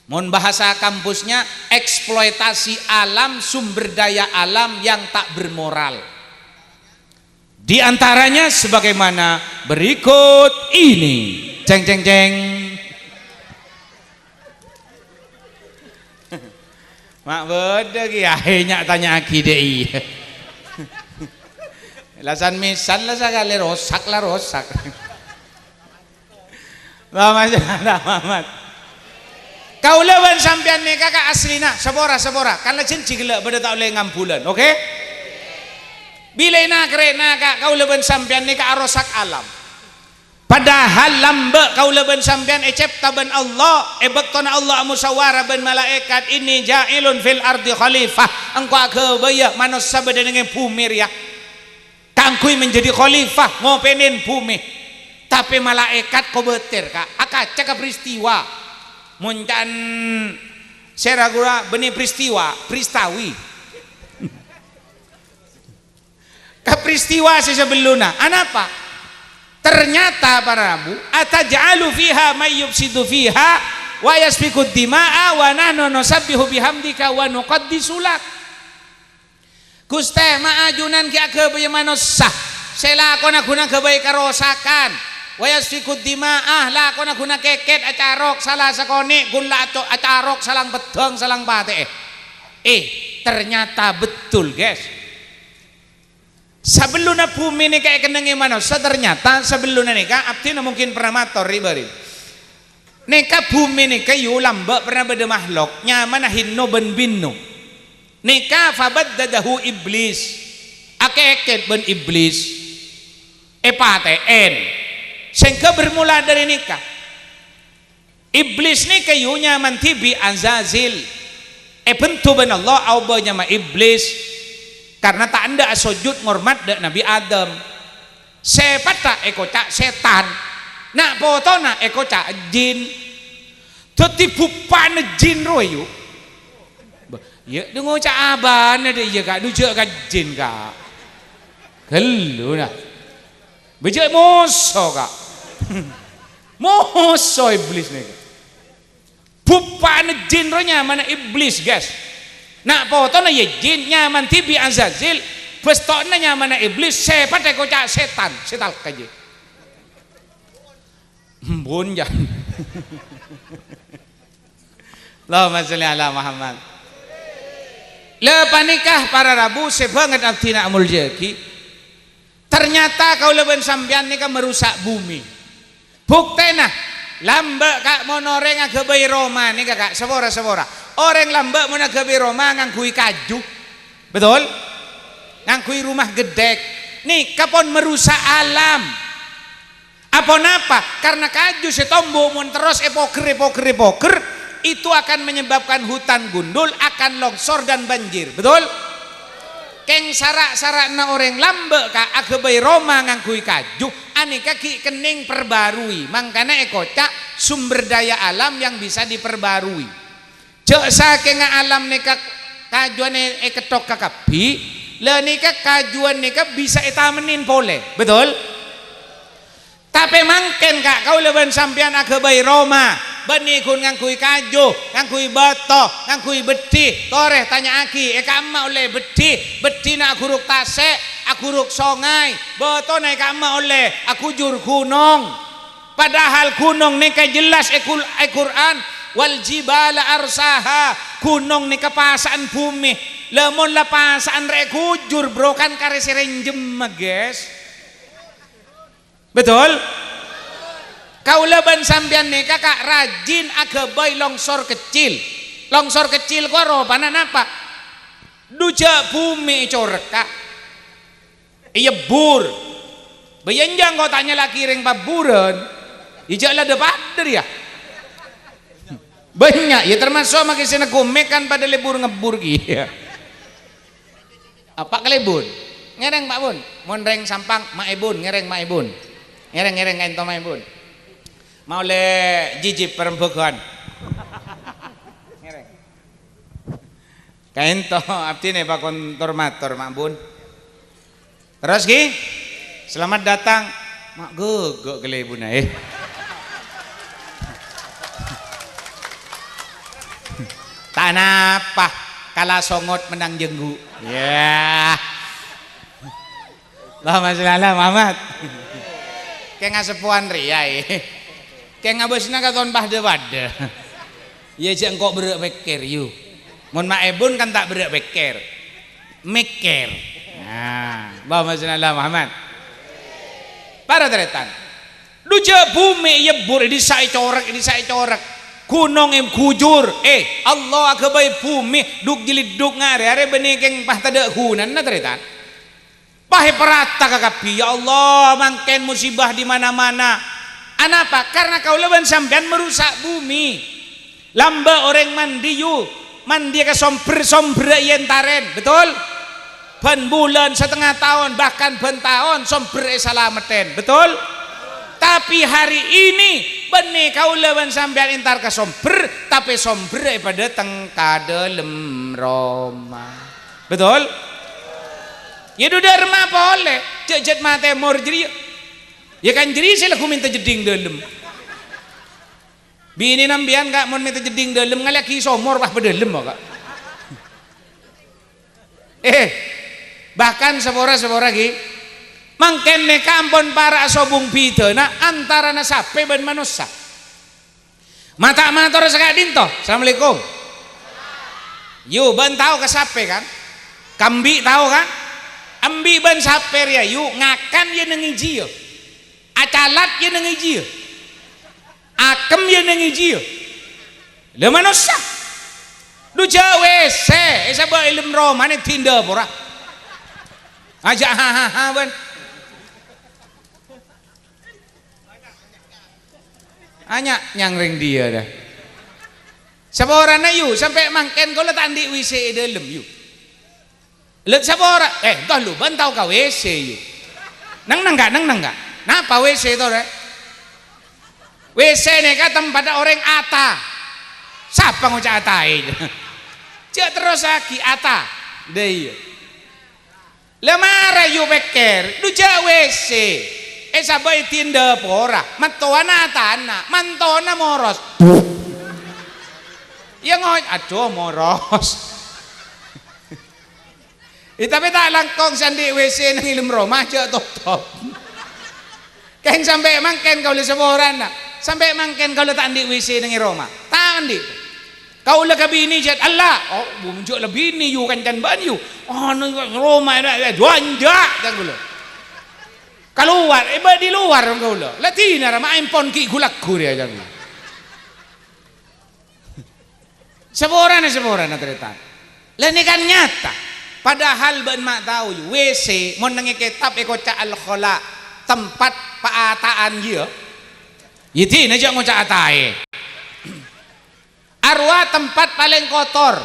Mon bahasa kampusnya, eksploitasi alam, sumber daya alam yang tak bermoral. Di antaranya sebagaimana berikut ini. Ceng, ceng, ceng. Ma' bâdâ kèyaè nya-tanya'aghi dâ' iyâ. La san-mèsan la sakalè rosak la rosak. Allahumma sholli ala Muhammad. Kaulâ bân sampèyan nèka, Ka', aslina, sapora, sapora. Kan la janji ghellâ' bâdâ ta' ollè ngambulân, oke? Bilâ èna karèna, Ka', kaulâ bân sampèyan nèka arosak alam. Padahal lambâ' kaulâ bân sampèyan ècèpta bân Allah, è bâktona Allah amusawara bân malaèkat, "Inni ja'ilun fil ardi khalifah." Engko' aghâbâyâ manossa bâdâ neng è bhumè rèya. Kaangghuy menjadi khalifah, ngopènèn bhumè. Tapè malaèkat kobâtèr, Ka', akaca ka peristiwa. Mon ca'na sè ra-ghuru bânnè peristiwa, peristawi. Ka peristiwa sè sabellunna. Anapa? Ternyata, para rabu, "Ataj'alu fiha may yufsidu fiha wa yasfikud dima'a wa nahnu nusabbihu bihamdika wa nuqaddisu lak." Ghustè, ma' ajunan ghi' aghâbâyâ manossa sè lakona ghun aghâbây karosakan, wa yasfikud dima'a, lakona ghun akèkèt, acarok sala sakonè', ghun la aco-, acarok salang peddhâng, salang patè'è. Eh, ternyata betul, guys. Sabellunna bhumè nèka èkennengngè manossa, ternyata sabellunna nèka abdhina mungkin pernah mator ri-bâri. Nèka bhumè nèka yu lambâ' pernah bâdâ mahlok nyamana Hinno bân Binno. Nèka fabaddadahu Iblis, akèkèt bân Iblis, èpatè'èn. Sèngghâ bermula dâri nèka. Iblis nèka yu nyamana dhibi' Azazil. Èbendhu bân Allah aobâ nyama Iblis, karna ta' endâ' asojud ngormat dâ' Nabbhi Adam. Sè pètto' èkoca' sètan, na' potona èkoca' jin. Dhâddhi bhuppa'na jin rowa, yu. Bâh, iyâ, dhu ngoca' abâna dâ' iyâ, Ka', dhu jâ' ka jin, Ka'. Ghâllu, na. Bâjâ' moso, Ka'. Moso Iblis nèka. Bhuppa'na jin rowa nyamana Iblis, guys. Na' potona ya jin, nyamana dhibi' Azazil, bâsto'na nyamana Iblis, sè pètto' èkoca' sètan, sè talka jâ. Ampon, jâ. Allahumma sholli ala Muhammad. La panèka para rabu sè bângèt abdhina amoljâ'aghi. Ternyata kaulâ bân sampèyan nèka marusak bhumè. Buktèna, lambâ', Ka', mon orèng aghâbây roma nèka, Ka', sapora-sapora. Orèng lambâ' mon aghâbây roma ngangghuy kaju. Betul? Ngangghuy rumah ghedek. Nèka pon marusak alam. Aponapa? Karna kaju sè tombu mon terros èpoghèr, èpoghèr, èpoghèr, itu akan menyebabkan hutan gundul, akan longsor dan banjir. Betul? Kèng sara'-sara'na orèng lambâ', Ka', aghâbây roma ngangghuy kaju, anèka ghi' kennèng perbarui. Mangkana èkoca' sumber daya alam yang bisa diperbarui. Jâ' sakènga alam nèka kajuwân è-, èketthok kakabbhi, la nèka kajuwân nèka bisa ètamennèn polè. Betul? Tapè mangkèn, Ka', kaulâ bân sampèyan aghâbây roma, bânnè ghun ngangghuy kaju, ngangghuy bâto, ngangghuy beddhi, torè tanya'aghi, è ka'emma ollè beddhi, beddhina aghuruk tasè', aghuruk songay, bâtona è ka'emma ollè aghujur ghunong. Padahal ghunong nèka jelas è Qul-, è Qur'an, "Wal jibala arsaha," ghunong nèka pasa'an bhumè. La mon la pasa'an rè èghujur, bro, kan karè sè rènjemma, guys. Betul? Kaulâ bân sampèyan nèka, Ka', rajin aghâbây longsor kecil. Longsor kecil ko ropana napa? Dhu jâ' bhumè ècorèk, Ka'. Èyebbhur. Bâ' iyâ, enjâ' engko' ta' nyala'aghi rèng pabbhurân. Iyâ jâ' la dâ-padâ rèya. Bânnya', ya termasuk makè sè neggu' mè' kan padâ lebbhur ngebbhur kèya. Apa' kalebbhun? Ngèrèng, Pak Bun. Mon rèng Sampang, Ma'è Bun. Ngèrèng, Ma'è Bun. Ngèrèng, ngèrèng, kaènto, Ma'è Bun. Maulè jijib parembhâghân. Ngèrèng. Kaènto, abdhina èpakon tor-mator, Ma' Bun. Terros, ghi? Selamat datang. Ma' ghâghâ' ghâllu èbhuna, eh. Ta' napa, kala songot mennang jengghu'. Yah. Allahumma sholli ala Muhammad. Kèng aseppowan rèya, eh. Kèng abâsna katon padâ-padâ. Iyâ, jhâ' engko' berrâ' pèkkèr, yu. Mon Ma'è Bun kan ta' berrâ' pèkkèr. Mèkkèr. Nah, Allahumma sholli ala Muhammad. Para tarètan. Dhu jhâ' bhumè èyebbhur, è dissa' ècorèk, è dissa' ècorèk. Ghunong èghujur. Eh, Allah aghâbây bhumè, dhuk-jhâlidhuk ngarè-arè bânnè kèng pas tadâ' ghunana, tarètan. Pas èparata kakabbhi, "Ya Allah, mangkèn musibah di mana-mana." Anapa? Karena kaulâ bân sampèyan marusak bhumè. Lambâ' orèng mandi, yu. Mandi ka sombher, sombherra èentarèn. Betul? Bân bulân, satengnga taon, bahkan bân taon, sombher èsalamettèn. Betul? Tapi hari ini, bânnè kaulâ bân sampèyan èntar ka sombher, tapè sombherra èpadâteng ka dâlem roma. Betul? Iyâ, dhu dâ'remma polè, jhâ'-jhât matè mor jârèya. Iyâ, kan jârèya sè lagghu mènta jeddhing dâlem. Binèna sampèyan, Ka', mon mènta jeddhing dâlem, ngalèyaghi somor, pas padâlem, Ka'. Eh, bahkan sapora-sapora, ghi. Mangkèn nèka ampon para' asobung bhidhâna antarana sapè bân manossa. Ma' ta' mator saka'dinto. Assalamualaikum. Yu, bâ'na tao ka sapè, kan? Ka embi' tao, kan? Embi' bân sapè rèya, yu, ngakan iyâ neng è jiyâ. Acalat iyâ neng è jiyâ. Akem iyâ neng è jiyâ. La manossa. Dhu jhâ' W C, èsabâ' è dâlem romana, è dâpora. Ajâ' ha-ha-ha, bân. Anya' nyang rèng dhiyâ, dâ. Saporana, yu, sampè' mangkèn kaulâ ta' andi' W C è dâlem, yu. Lè' sapora, eh, ènto lu, bâ'na tao ka W C, yu. Neng-neng, Ka', neng-neng, Ka'. Napa W C to, rè? W C nèka tempatta orèng ata. Sapa ngoca' ataè? Jhâ' terrossaghi ata. Dâ iyâ. La mara yu pèkkèr, dhu jhâ' W C. Èsabâ' è dâpora, mattowana atana, mantona moros. Iyâ ngoy, adhu moros. Eh, tapè ta' langkong sè andi' W C neng è dâlem roma, jhâ' totop. Kèng sampè' mangkèn kaulâ saporana. Sampè' mangkèn kaulâ ta' andi' W C neng è roma. Ta' andi'. Kaulâ ka binè jhât, "Ella." "Oh, bu-, jhâ' la binè, yu, kancana bâ'na, yu." "Oh, neng roma, ya, ya, jhânjhâ'," can kaulâ. Kalowar, eh, bâ' di lowar kaulâ. La dinara ma' empon ghi' ghu-lagghu rèya, can kaulâ. Saporana, saporana, tarètan. Lah, nèka kan nyata. Padahal bâ'na ma' tao, yu, W C, mon neng è kètab èkoca' al-khala', tempat paata'an, iyâ. Iyâ, dina jhâ' ngoca' ataè. Arowa tempat palèng kotor.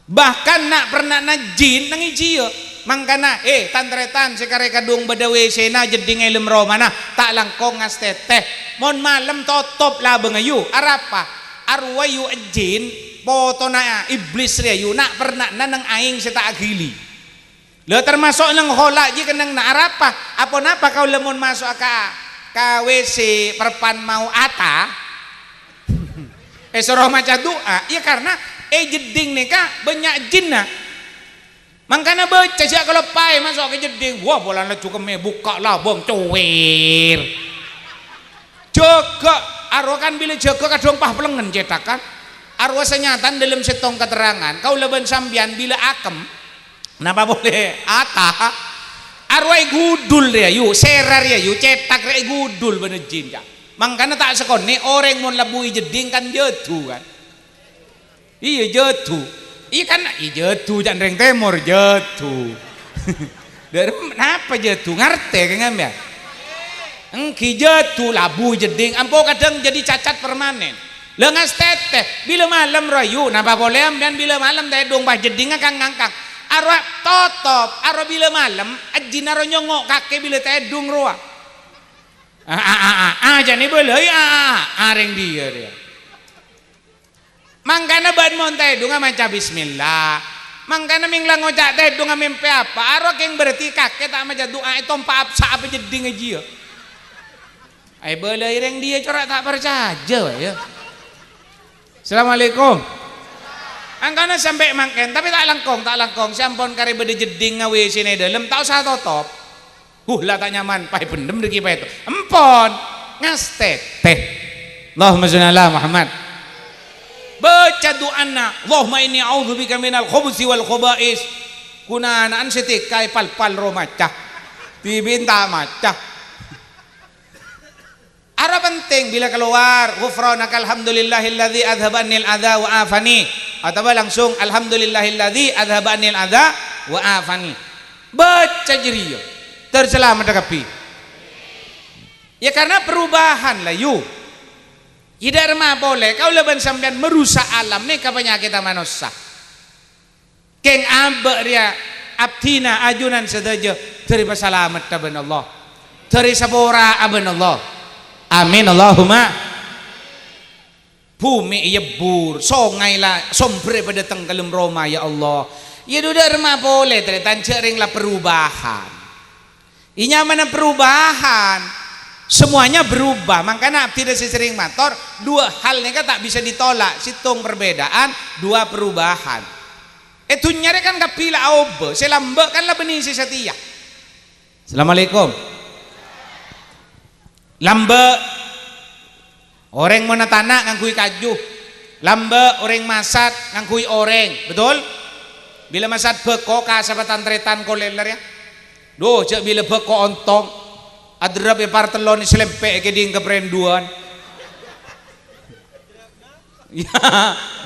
Bahkan na'-perna'na jin neng è jiyâ. Mangkana, eh, tan-tarètan sè karè kadhung bâdâ W C-na jeddhing è dâlem romana, ta' langkong ngastètè. Mon malem totop labângnga, yu. Arapa? Arowa, yu, jin, potona iblis rèya, yu, na'-perna'na neng aèng sè ta' aghili. Lha, tamaso' neng hola' jiyâ kennengnganna arapa? Aponapa kaulâ mon maso'a ka, ka W C parpan mao ata? Èsoro maca du'a, iyâ karna è jeddhing nèka bânnya' jinna. Mangkana bâca jhâ' kaloppaè maso' ka jeddhing. Wah, polana laju kemmè bukka' labâng, cowèr. Jâgâ, arowa kan bilâ jâgâ kadhung pas pellengngen cètakan. Arowa sanyatana dâlem sèttong katerrangan, kaulâ bân sampèyan bilâ akem, napa polè ata, arowa èghudul rèya, yu, sèra rèya, yu, cètak rèya èghudul bân jin, ca'. Mangkana ta' sakonè' orèng mon labu è jeddhing kan jhâdhu, kan. Iyâ, jhâdhu. Iyâ kan, iyâ jhâdhu, ca'na rèng tèmor, jhâdhu. Dâ' remma napa jhâdhu? Ngartè kèng sampèyan? Èngghi jhâdhu, labu jeddhing, ampo kadhâng jadi cacat permanen. La ngastètè, bilâ malem rowa, yu, napa polè sampèyan bilâ malem tèdhung pas jeddhingnga kang-ngangkang. Rowa totop, aro bilâ malem, ajjhina ro nyongngo' kakè bilâ tèdung rowa. A, a, a, a, a, jhâ' nè bâlâi, a, a, a, arèng dhiyâ rèya. Mangkana bâ'na mon tèdungnga maca bismillah. Mangkana mèngla ngoca' tèdungnga mèmpè apa, aro kèng berarti kakè ta' maca du'a, ètompa' apsa' apa jeddhing ajiyâ. Aè bâlâi rèng dhiyâ cora' ta' parcajâ, wâ, yâ. Assalamualaikum. Angkana sampè' mangkèn, tapè ta' langkong, ta' langkong. Sè ampon karè bâdâ jeddhing ngawè sèna è dâlem, ta' osa totop. Huh, la ta' nyaman, paè bhendhem dhâggi' paèto. Empon, ngastètè. Allahumma sholli ala Muhammad. Baca du'ana, "Allahumma inni a'udzubika minal khubusi wal khaba'is." Ghun ana'an sè tèka èpalpal ro maca. Dhibi' ta' maca. Aro penting bilâ kalowar, "Ghufranaka alhamdulillahilladzi adzhaba 'annil adza wa 'afani." Otabâ langsung, "Alhamdulillahilladzi adzhaba 'annil adza wa 'afani." Baca jârèya, ter salameddhâ kabbhi. Ya, karena perubahan la, yu. Yâ, dâ' remma polè, kaulâ bân sampèyan marusa' alam nèka panyakèdhâ manossa. Kèng abâ' rèya abdhina ajunan sadhâjâ dhâri pasalameddhâ bân Allah. Dhâri saporaa bân Allah. Amin, Allahumma. Bhumè èyebbhur, songay la sombherrâ padâ tengkellem roma, ya Allah. Yâ, dhu dâ' remma polè, tarètan, jhâ' rèng la perubahan. È nyamana perubahan, semuanya berubah. Mangkana abdhina sè serrèng mator, dua hal nèka ta' bisa ditolak. Sèttong perbedaan, dua perubahan. È dhunnya rè kan kabbhi la aobâ, sè lambâ' kan la bânnè sè satèya. Assalamualaikum. Lambâ', orèng mon atana' ngangghuy kaju. Lambâ', orèng masat ngangghuy orèng. Betul? Bilâ masat bhâko ka sapa tan-tarètan kolèler, yâ. Dhu, jhâ' bilâ bhâko ontong. Aderrep è partellon, èsalèmpè' è kèdhing kaparèndhuwân.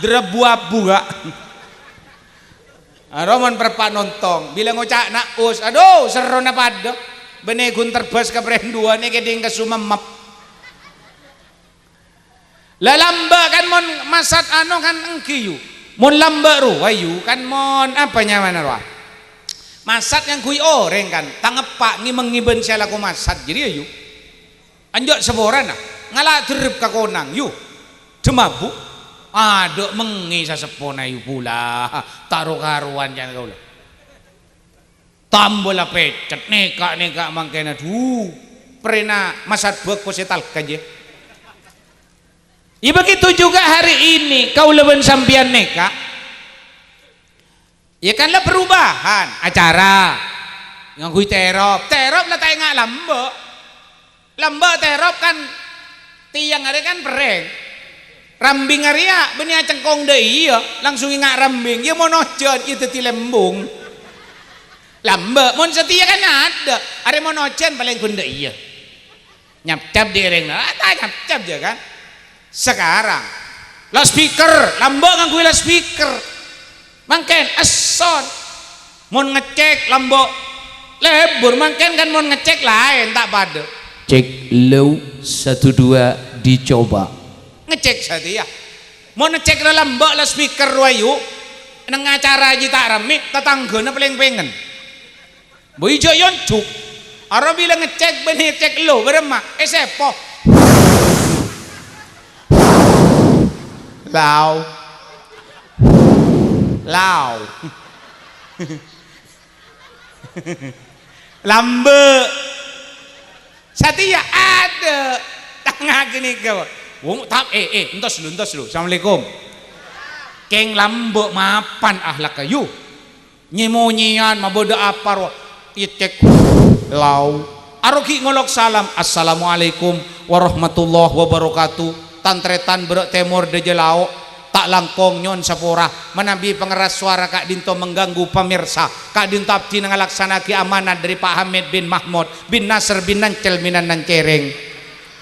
Derrep bu-abu, Ka'. Aro mon perpa' nontong, bilâ ngoca' na'us, adhu, serrona padâ. Bânnè ghun terbâs kaparèndhuwân è kèdhing kasumemmep. La lambâ' kan mon masat ano kan engghi, yu. Mon lambâ' rowa, yu, kan mon apa nyamana rowa? Masat ngangghuy orèng kan, tang eppa' ngè-mengngè bân sè alako masat jârèya, yu. Anjâ' saporana, ngala' derrep ka konang, yu. Dhâ mabu'. Adâ' mengngè saseppona, yu, pula. Ta' ro-karowan can kaulâ. Tambâ la pècet, nèka'-nèka' mangkèn, adhu. Prèna masat bhâko sè talka, jè. Ya, begitu juga hari ini, kaulâ bân sampèyan nèka'. Ya kan, la perubahan acara. Ngangghuy terop. Terop la ta' enga' lambâ'. Lambâ' terop kan, tèyang arè kan perrèng. Rambing arèya bânnè acengkong dâ' iyâ, langsung enga' rambing. Iyâ mon ojhân, iyâ dhâddhi lembung. Lambâ', mon satèya kan adâ'. Arè mon ojhân palèng ghun dâ' iyâ. Nyapcap dhi' orèng, ah, ta' nyapcap jâ kan. Sekarang, loudspeaker, lambâ' ngangghuy loudspeaker. Mangkèn, esson. Mon ngecek, lambâ' lebur. Mangkèn kan mon ngecek laèn, ta' padâ. Cek, low, satu, dua, dicoba. Ngecek satèya. Mon ngecek la lambâ' loudspeaker rowa, yu, neng acara jiyâ ta' rammè, tatangghâna palèng pèngen. Bâi jhâ' yonjhuk. Aro bilâ ngecek bânnè cek lo, bârâmma? Èsèpo. Lao. Lao. Lambâ'. Satèya adâ'. Tangngaghi nèka, wong tam-, eh, eh, entos lu, entos lu. Assalamualaikum. Kèng lambâ' mapan akhlakka, yu. Nyè-monyèyan, mabâdâ apa rowa, ècek, lao. Aro ghi' ngolok salam, "Assalamualaikum warahmatullahi wabarakatuh." Tan-tarètan bârâ' tèmor dâjâ lao', ta' langkong nyo'on sapora, manabi pangerras sowara ka'dinto mengganggu pamirsa, ka'dinto abdhina ngalaksana'aghi amanat dâri Pa' Hamid bin Mahmud bin Nasr bin Nancèl Minan Nancèrèng.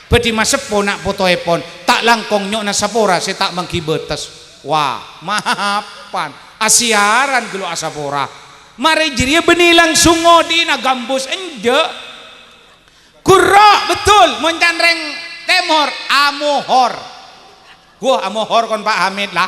Bâdhi maseppo na' potoèpon, ta' langkong nyo'ona sapora sè ta' mangghi bâtes. Wah, mapan. Asiyaran ghâllu asapora. Marè jârèya bânnè langsung ngodhi'i na gambus, enjâ'. Ghurro', betul. Mon can rèng tèmor, amohor. Wah, amohor kon Pa' Hamid la.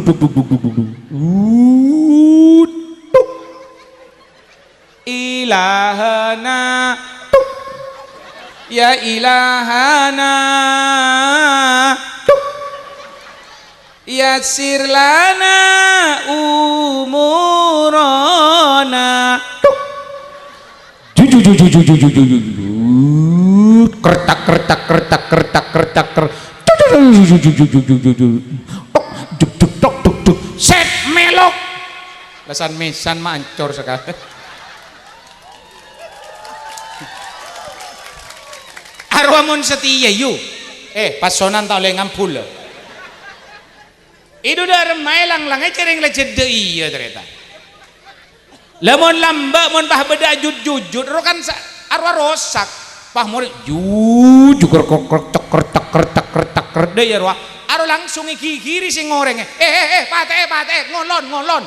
duk, duk, duk, duk, duk, duk. Ut, tuk. Ilahana, tuk. Ya ilahana, tuk. Yassir lana umurana. Tuk. Ju, ju, ju, ju. Kertak, kertak, kertak, kertak, kertak, ker-, ju, ju, ju. Tok, duk, duk, tok, duk, duk. Set, melok. Lesan mesan mah ancor sekali. Arowa mon setia, yu. Eh, passonan ta' olle ngambul, lho. Idu dâ' remmaè lang-langè cerrèng la jeddhâ iyâ, tarètan. La mon lambâ', mon pas bâdâ ajut-jujut, ro kan sa-, arowa rosak. Pas morè, ju-, juker, koker, ceker, ceker, ceker, ceker, dâ' iyâ rowa. Aro langsung ègigiri sè ngorèngè. "Eh, eh, eh, patè'è, patè'è, ngolon, ngolon."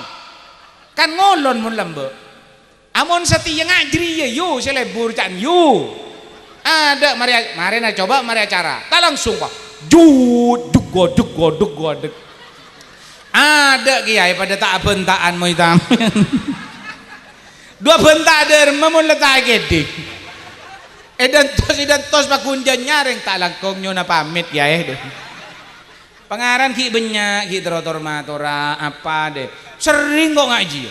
Kan ngolon mon lambâ'. Amon satèya nga' jârèya, yu, sè lebur ca'na, yu. Adâ', marè, marèna coba, marè acara. Ta' langsung, Pak. Jut, duk, goduk, goduk, goduk. Adâ' kèyaè padâ ta' abhânta'an moy tamèn. Dua bhânta' dârma mon la ta' èkèdhing. Èdântos, èdântos paghun jân nyarèng ta' langkong nyona pamit, kèyaè. Pangaran ghi' bânnya', ghi' terro tor-matora, apa deh. Serrèng ko' ngajhi.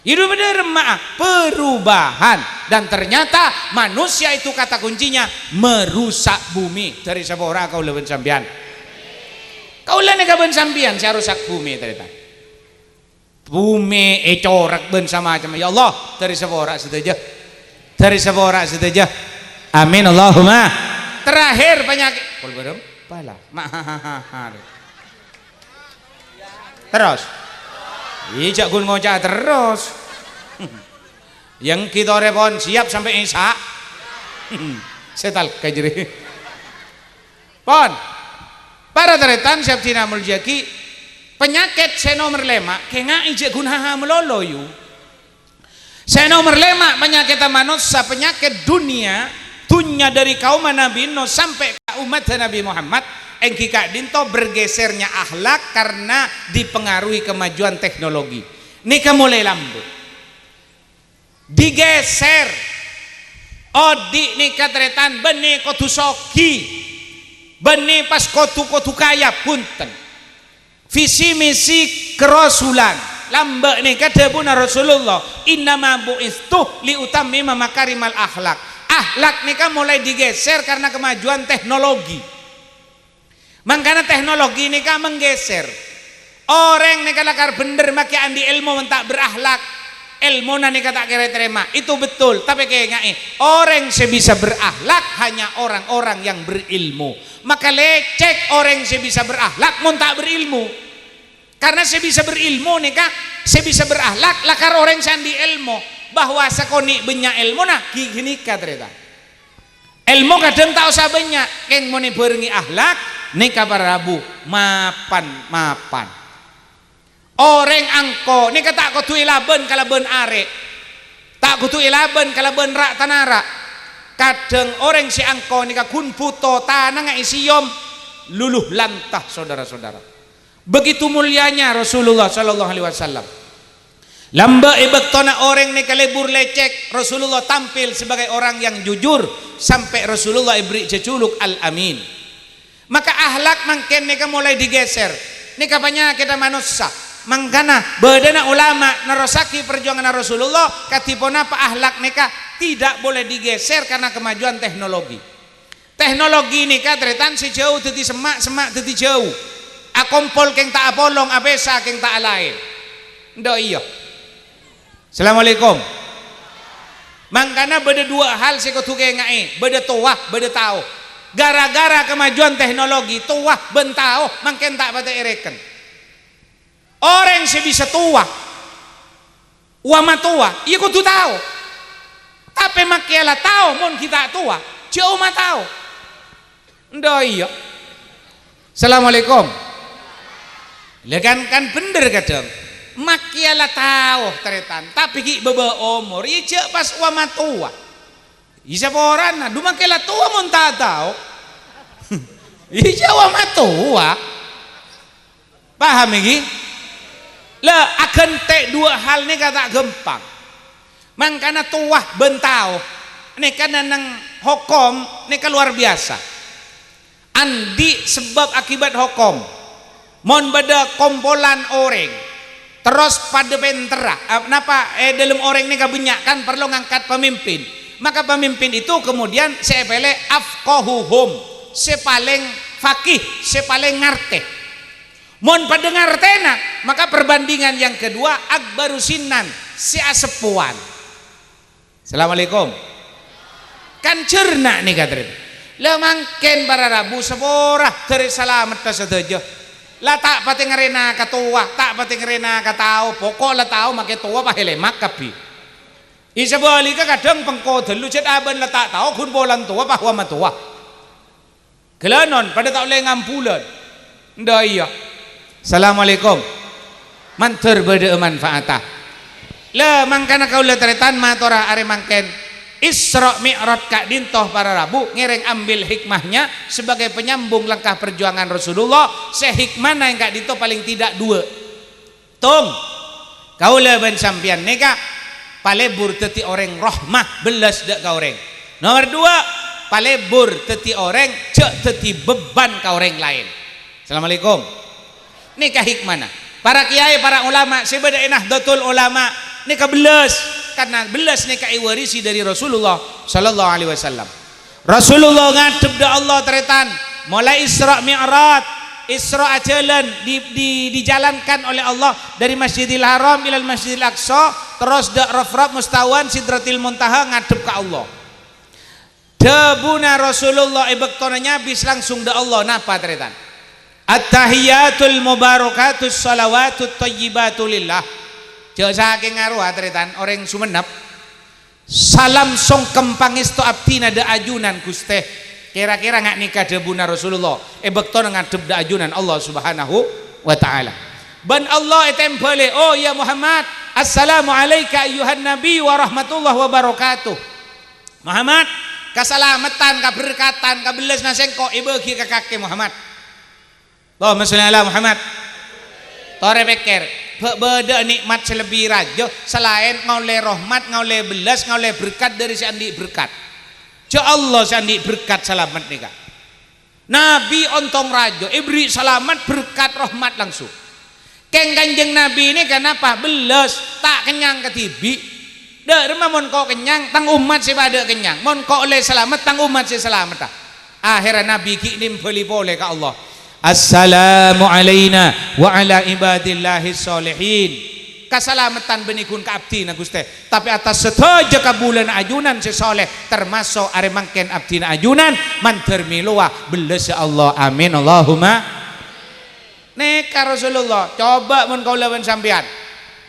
Idup bâdâ remma'a perubahan. Dan ternyata manusia itu kata kuncinya merusak bumi. Dâri sapora kaulâ bân sampèyan. Kaulâ nèka bân sampèyan sè arosak bumi, tarètan. Bumi ècorèk bân samacemma. Ya Allah, dâri sapora sadhâjâ. Dâri sapora sadhâjâ. Amin, Allahumma. Terakhir, penyakit. Kol barem? Pala. Ma-, ha, ha, ha, ha. Terros. Iyâ, jhâ' ghun ngoca' terros. Yang kita repon siap sampai Isya. Setal ka jârèya. Pon. Para tarètan sè abdhina moljâ'aghi, panyakèt sè nomer lèma', kènga'è jhâ' ghun ha-ha malolo, yu. Sè nomer lèma', panyakèdhâ manossa, penyakit dunia, dunnya dâri kaumma Nabi Nuh sampè' ka ummadhâ Nabi Muhammad, èngghi ka'dinto bergesernya akhlak karena dipengaruhi kemajuan teknologi. Nèka molaè lambâ'. Digeser. Odi' nèka, tarètan, bânnè kodhu soghi. Bânnè pas kodhu, kodhu kaya, bhunten. Visi misi kerasulan. Lambâ' nèka dhâbuna Rasulullah, "Innama bu'istu li utammima makarimal akhlak." Akhlak nèka mulai digeser karena kemajuan teknologi. Mangkana teknologi nèka menggeser. Orèng nèka lakar bhendher makè andi' èlmo mon ta' berakhlak. Èlmona nèka ta' kèra ètarèma. Itu betul, tapè kènga'è, orèng sè bisa berakhlak hanya orang-orang yang berilmu. Maka lecek orèng sè bisa berakhlak mon ta' berilmu. Karena sè bisa berilmu nèka, sè bisa berakhlak lakar orèng sè andi' èlmo. Bahwa sakonè' bânnya' èlmona, ghi-, ghânèka tarètan. Èlmo kadhâng ta' osa bânnya', kèng mon èbhârengngè akhlak, nèka para rabu, mapan-mapan. Orèng angko nèka ta' kodhu èlabân kalabân arè', ta' kodhu èlabân kalabân ra'-tanara'. Kadhâng orèng sè angko nèka ghun bhuto tanangnga èsèyom, luluh lanta, saudara-saudara. Begitu mulianya Rasulullah sallallahu alaihi wasallam. Lambâ' è bâktona orèng nèka lebur lècèk, Rasulullah tampil sebagai orang yang jujur, sampè' Rasulullah èberri' jhâjhuluk Al-Amin. Maka akhlak mangkèn nèka mulai digeser. Nèka panyakèdhâ manossa. Mangkana bâdâna ulama nerrossaghi parjuwanganna Rasulullah, kadhi ponapa akhlak nèka tidak boleh digeser karena kemajuan teknologi. Teknologi nèka, tarètan, sè jhâu dhâddhi semma', semma' dhâddhi jhâu. Akompol kèng ta' apolong, apèsa kèng ta' alaèn. Endâ' iyâ. Assalamualaikum. Mangkana bâdâ duwâ' hal sè kodhu kaènga'è, bâdâ towa, bâdâ tao. Gara-gara kemajuan teknologi, towa bân tao mangkèn ta' patè èrèken. Orèng sè bisa towa, wa matowa, iyâ kodhu tao. Tapè makkèya la tao, mon ghi' ta' towa, jhâ' wa matowa. Endâ' iyâ. Assalamualaikum. Lha kan, kan bhender kadhâng. Makkèya la tao, tarètan, tapè ghi' bâbâ omor, iyâ jhâ' pas wa matowa. Iyâ saporana, dhu makkè la towa mon ta' tao. Iyâ wa matowa. Paham ènggi? La, aghântè' duwâ' hal nèka ta' ghâmpang. Mangkana towa bân tao nèka nèng hokom nèka luar biasa. Andi' sabâb akibat hokom. Mon bâdâ kompolan orèng, terros padâ pènterra, a, napa, è dâlem orèng nèka bânnya' kan parlo ngangkat pamimpin. Maka pamimpin itu kemudian sè èpèlè afqahuhum, sè palèng faqih, sè palèng ngartè. Mon padâ ngartèna, maka perbandingan yang kedua, akbaru sinnan, sè aseppowan. Assalamualaikum. Kan jhârna nèka, tarètan. La mangkèn para rabu sapora dhâri salameddhâ sadhâjâ. La ta' patè ngarèna ka towa, ta' patè ngarèna ka tao, poko' la tao makkè towa pas èlèmak kabbhi. È sabhâligghâ kadhâng pengko dâllu jhât abân la ta' tao ghun polana towa pas wa matowa. Ghâlânon, padâ ta' ollè ngambulân. Endâ' iyâ. Assalamualaikum. Mandhâr bâdâ'â manfaatta. La, mangkana kaulâ tarètan matora arè mangkèn. Isra Mi'raj ka'dinto para rabu ngèrèng ambil hikmahnya sebagai penyambung langkah perjuangan Rasulullah, sè hikmana èng ka'dinto palèng tidak duwâ'. Tong, kaulâ bân sampèyan nèka palebur dhâddhi orèng rahmah, bellas dâ' ka orèng. Nomer duwâ', palebur dhâddhi orèng jhâ' dhâddhi beban ka orèng laèn. Assalamualaikum. Nèka hikmana. Para kiai, para ulama sè bâdâ è Nahdlatul Ulama nèka bellas, karna bellas nèka èwarisi dâri Rasulullah sallallahu alaihi wasallam. Rasulullah ngadhep dâ' Allah, tarètan, molaè Isra Mi'raj. Isra ajhâlân di, di, dijalankan oleh Allah dari Masjidil Haram ilal Masjidil Aqsa, terros dâ' Rafraf Mustawan Sidratil Muntaha ngadhep ka Allah. Dhâbuna Rasulullah è bâktona nyabis langsung dâ' Allah, napa, tarètan? "At-tahiyyatul mubarakatus shalawatut thayyibatu lillah." Jhâ' sakèng arowa, tarètan, orèng Sumenep. Salam songkem pangèsto abdhina dâ' ajunan, Ghustè. Kèra-kèra nga' nèka dhâbuna Rasulullah è bâktona ngadhep dâ' ajunan Allah Subhanahu wa Ta'ala. Bân Allah ètèmbhâlè, "Oh, ya Muhammad, assalamu alaika ayyuhan nabi wa rahmatullahi wa barakatuh." Muhammad, kasalameddhân, kaberkatan, kabellasna sèngko' èbâghi ka kakè, Muhammad. Allahumma sholli ala Muhammad. Torè pèkkèr, bâ'-, bâdâ nè'mat sè lebbi rajâ salaèn ngaollè rahmat, ngaollè bellas, ngaollè berkat dâri sè andi' berkat. Jhâ' Allah sè andi' berkat salamet nèka. Nabi ontong rajâ, èberri' salamet, berkat, rahmat langsung. Kèng Kanjeng Nabi nèka napa? Bellas, ta' kennyang kadhibi'. Dâ' remma mon ko' kennyang, tang ommat sè padâ kennyang. Mon ko' ollè salamet, tang ommat sè salametta. Akhèrra Nabi ghi' nèmbhâli polè ka Allah. "Assalamu alaina wa ala ibadillahis sholihin." Kasalameddhân bânnè ghun ka abdhina, Ghustè. Tapè attas sadhâjâ kabulâna ajunan sè sholeh, tamaso' arè mangkèn abdhina ajunan, mandhâr mèlowa bellassa Allah. Amin. Allahumma. Nèka Rasulullah, coba mon kaulâ bân sampèyan.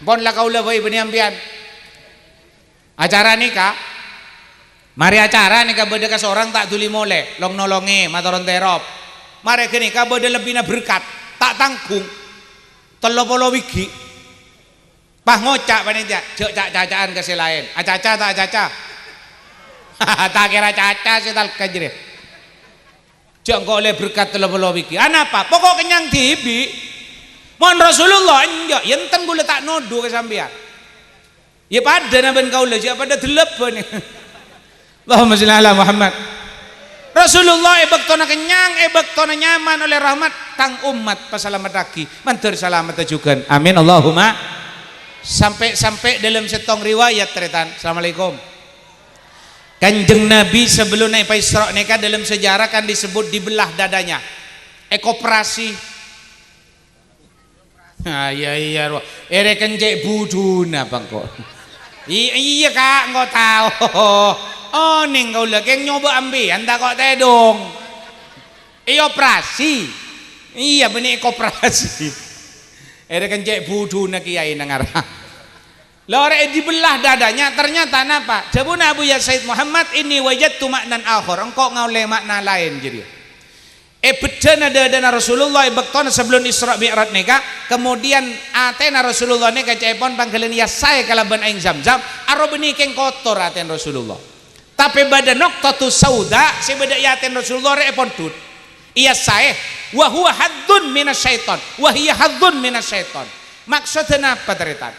Pon la kaulâ bhâi bânnè sampèyan. Acara nèka, marè acara nèka bâdâ kasorang ta' dhuli molè, long-nolongè, matoron terop. Marè ghânèka bâdâ lebbina berkat, ta' tangghung. Tello polo bighi'. Pas ngoca' panitia, "Jhâ' ca'-caca'an ka sè laèn." Acaca ta' acaca? Ta' kèra caca sè talka jârèya. Jhâ' engko' ollè berkat tello polo bighi. Anapa? Poko' kennyang dhibi'. Mon Rasulullah, enjâ', yâ enten kaulâ ta' nodhu ka sampèyan. Yâ padâna bân kaulâ, jhâ' padâ dellâbân. Allahumma shalli ala Muhammad. Rasulullah è bâktona kennyang, è bâktona nyaman ollè rahmat, tang ommat pasalameddhâghi, mandhâr salameddhâ jhughân. Amin, Allahumma. Sampè'-sampè' dâlem sèttong riwayat, tarètan. Assalamualaikum. Kanjeng Nabi sebelum naik Isra nèka dalam sejarah kan disebut dibelah dadanya. Èkoperasi. Ah, iyâ, iyâ, ro. Èrè kencè' budhuna, Bang, kok. I-, iyâ, Ka', engko' tao. Onèng kaulâ, kèng nyoba ampèyan ta' kok tèdhung. Èoperasi. Iyâ, bânnè èkoperasi. Èrè kencè' budhuna kèyaè nangara. Lorè dibelah dadanya, ternyata napa? Dhâbuna Abuya Said Muhammad, "Inni wajadtu ma'nan akhar." Engko' ngaollè ma'na laèn jârèya. È bâddhâna dâdâna Rasulullah è bâktona sebelum Isra Mi'raj nèka, kemudian atèna Rasulullah nèka ca'èpon pangghâlân èyassaè kalabân aèng Zamzam, aro bânnè kèng kotor atèna Rasulullah. Tapè bâdâ noqtatun sauda sè bâdâ è atèna Rasulullah rè èpondhut. Èyassaè, "Wa huwa hadzun minasyaiton, wa hiya hadzun minasyaiton." Maksoddhâ napa, tarètan?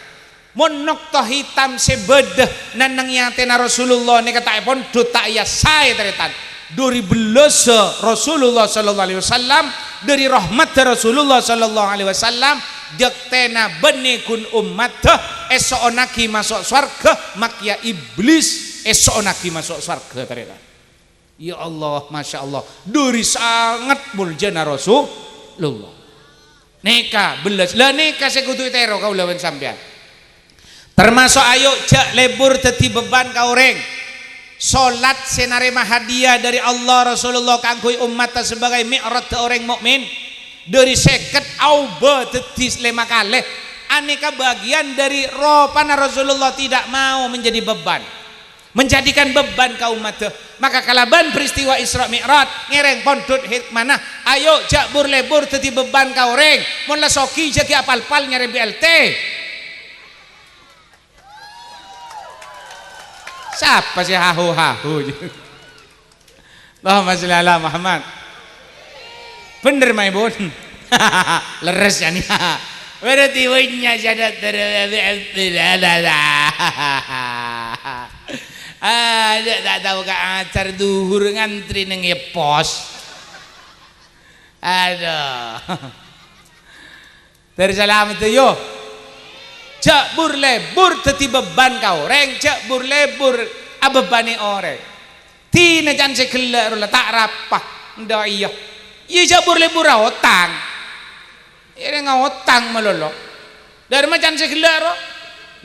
Mon nokta hitam sè bâdâ neng-enneng è atèna Rasulullah nèka ta' èpondhut, ta' èyassaè, tarètan. Dâri bellâsâ Rasulullah sallallahu alaihi wasallam, dâri rahmatta Rasulullah sallallahu alaihi wasallam, jhâktèna bânnè ghun ommatta èso'onnaghi maso' sowarghâ, makkèya Iblis èso'onnaghi maso' sowarghâ, tarètan. Ya Allah, Masya Allah, dâri sanget moljâna Rasulullah. Nèka bellâs, la nèka sè kodhu ètèro kaulâ bân sampèyan. Termasuk ayo jhâ' lebur dhâddhi beban ka orèng. Solat sè narèma hadiah dâri Allah, Rasulullah kaangghuy ommatta sabâgâi mi'rajhâ orèng mukmin. Dâri sèket aobâ dhâddhi lèma kalè. Anèka bagian dâri ropana Rasulullah tidak mau menjadi beban. Menjadikan beban ka ommatta. Maka kalabân peristiwa Isra Mi'raj, ngèrèng pondhut hikmana. Ayo, jhâ' bur-lebur dhâddhi beban ka orèng. Mon la soghi, jhâ' ghi' apal-pal nyarè B L T. Sapa sè hahu-hahu? Allahumma sholli ala Muhammad. Bhender, Maèbun? Lerres, ya, nih. Berarti banyak syahadat ter-, ada tak tahu ka ajar duhur ngantri neng ya pos. Aduh. Bhender salamet, yo. Jhâ' bur-lebur dhâddhi beban ka orèng, jhâ' bur-lebur abebani orèng. Dinah can sè ghellâ' ro la ta' rapa. Endâ' iyâ. Iyâ jhâ' bur-lebur aotang. Iyâ rèng aotang malolo. Dârma can sè ghellâ' ro.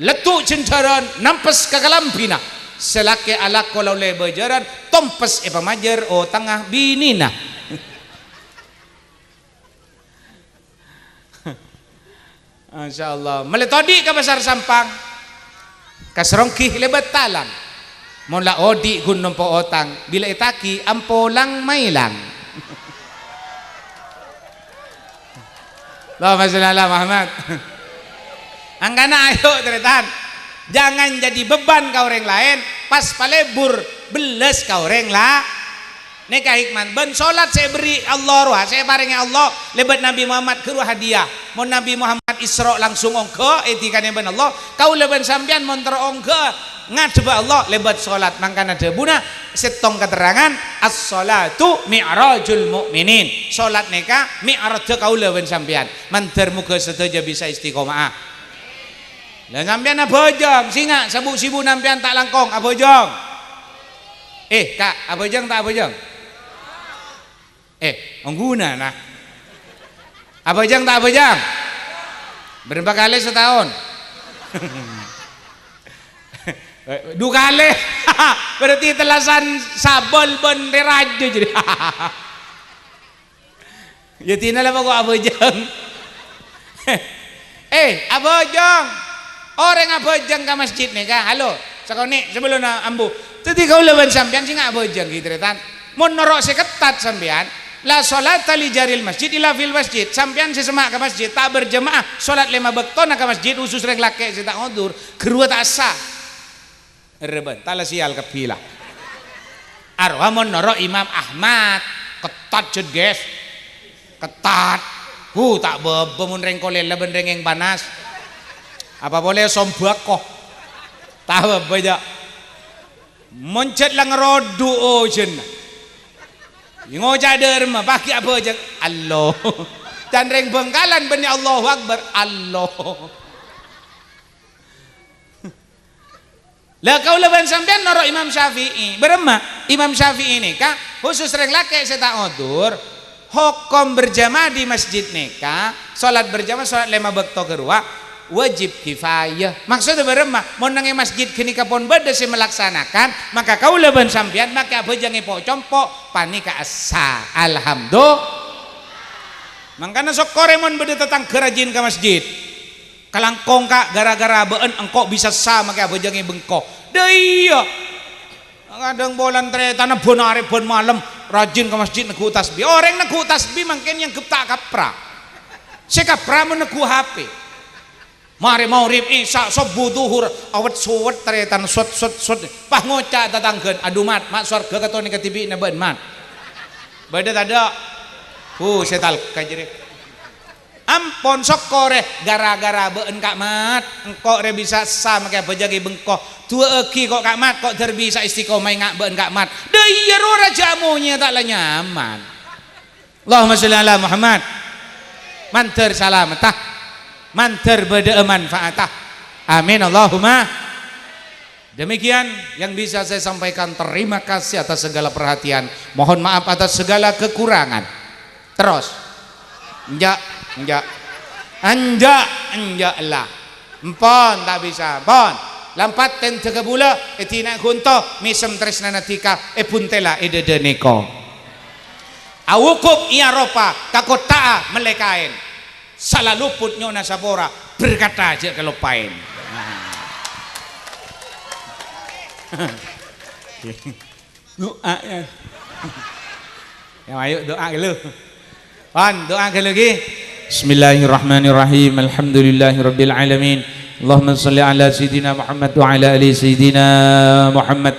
Lettu' jhândhârân, nampes ka kalambhina. Sè lakè' alako la ollè bâjârân, tompes èpamajâr otangnga binèna. Masya Allah. Mellè todi' ka Pasar Sampang. Ka Seronggi lèbât talan. Mon la odi' ghun nompo' otang, bilâ ètagi ampo lang-maèlang. Allahumma sholli ala Muhammad. Angkana ayo, tarètan. Jangan jadi beban ka orèng laèn, pas palebur bellâs ka orèng la-, Nèka hikmat. Bân solat sè èberri' Allah rowa, sè èparèngè Allah lèbât Nabbhi Muhammad ghâruwa hadiah. Mon Nabbhi Muhammad Isra langsung ongghâ èdikanè bân Allah, kaulâ bân sampèyan mon terro ongghâ ngadhebbhâ Allah lèbât solat. Mangkana dhâbuna sèttong katerrangan, "As-sholatu mi'rajul mu'minin." Solat nèka mi'rajhâ kaulâ bân sampèyan. Mandhâr moghâ sadhâjâ bisa istiqomah. Lah, sampèyan abhâjâng, sènga' sabu-sibu sampèyan ta' langkong, abhâjâng. Eh, Ka', abhâjâng ta' abhâjâng? Eh, ongguna, nah. Abhâjâng ta' abhâjâng? Berapa kali setahun? Du kalè. Berarti tellasan Sabâl bân Rè Rajâ jârèya. Yâ, dinah la poko' abhâjâng. Eh, abhâjâng. Orèng abhâjâng ka masjid nèka, halo, sakonè' sabellunna ambu. Dhâddhi kaulâ bân sampèyan sènga' abhâjâng, ghi, tarètan. Mon noro' sè kettat sampèyan, la sholata li jaril masjid illa fil masjid. Sampèyan sè semma' ka masjid, ta' berjamaah, solat lèma bâktona ka masjid, khusus rèng lakè' sè ta' odzur, ghâruwa ta' sah. Errèbân, ta' la sèyal kabbhi la. Wah, mon noro' Imam Ahmad, ketat jhât, guys. Ketat. Hu, ta' bâbâ mon rèng kolèla bân rèng panas. Apa polè sombâko. Ta' bâbâ, jâ'. Mon jhât la ngerodu ojhânna. Ngoca' dâremma, paghi' abhâjâng, "Allah." Can rèng Bhângkalan bânnè Allahu Akbar, "Allah." La kaulâ bân sampèyan noro' Imam Syafi'i. Bârâmma? Imam Syafi'i nèka khusus rèng lakè' sè ta' odur, hokom berjamaah di masjid nèka, salat berjamaah, salat lèma bâkto ghâruwa, wajib kifayah. Maksodda bârâmma? Mon neng è masjid ghânèka pon bâdâ sè malaksanakan, maka kaulâ bân sampèyan makè abhâjâng èpo'-compo', panèka essa. Alhamdulillah. Mangkana sokkorè mon bâdâ tatangghâ rajin ka masjid. Kalangkong, Ka', gara-gara bâ'ân engko' bisa essa makè abhâjâng è bengko. Dâ iyâ. Kadhâng polana tarètanna bân arè bân malem rajin ka masjid neggu' tasbih. Orèng neggu' tasbih mangkèn nyangghep ta' kapra. Sè kapra mon neggu' H P. Marè maghrib, isya, sobbhu, dhuhur, awet-suwet tarètan, sot, sot, sot. Pas ngoca' tatangghâna, "Adhu, Mat, ma' sowarghâ katonè kadhibi'na bâ'ân, Mat." Bâdâ tadâ'? Hu, sè talka jârèya. Ampon, sokkorè, gara-gara bâ'ân, Ka' Mat. Engko' rè bisa essa makè abhâjâng è bengko. Du'aaghi ko', Ka' Mat, ko' dâr bisa istiqomah enga' bâ'ân, Ka' Mat. Dâ iyâ rowa jhâ' monyèya ta' la nyaman. Allahumma sholli ala Muhammad. Mandhâr salametta. Mandhâr bâdâ'â manfaatta. Amin, Allahumma. Demikian yang bisa saya sampaikan. Terima kasih atas segala perhatian. Mohon maaf atas segala kekurangan. Terros. Enjâ', enjâ'. Enjâ', enjâ' la. Empon, ta' bisa. Empon. La empat tèndhâ kabulâ, èdina'è ghunto, mèsem trèsnana dhika, èbhuntèla è dâdâ nèko. Awukup è Aropa, kakotta'a mellè kaèn. Sala luput nyo'ona sapora, berkata jhâ' kaloppaèn. Du'a, ya. Ya, ayo du'a ghâllu. Pan, du'a ghâllu ghi. Bismillahirrahmanirrahim. Alhamdulillahirabbil alamin. Allahumma shalli ala sayyidina Muhammad wa ala ali sayyidina Muhammad.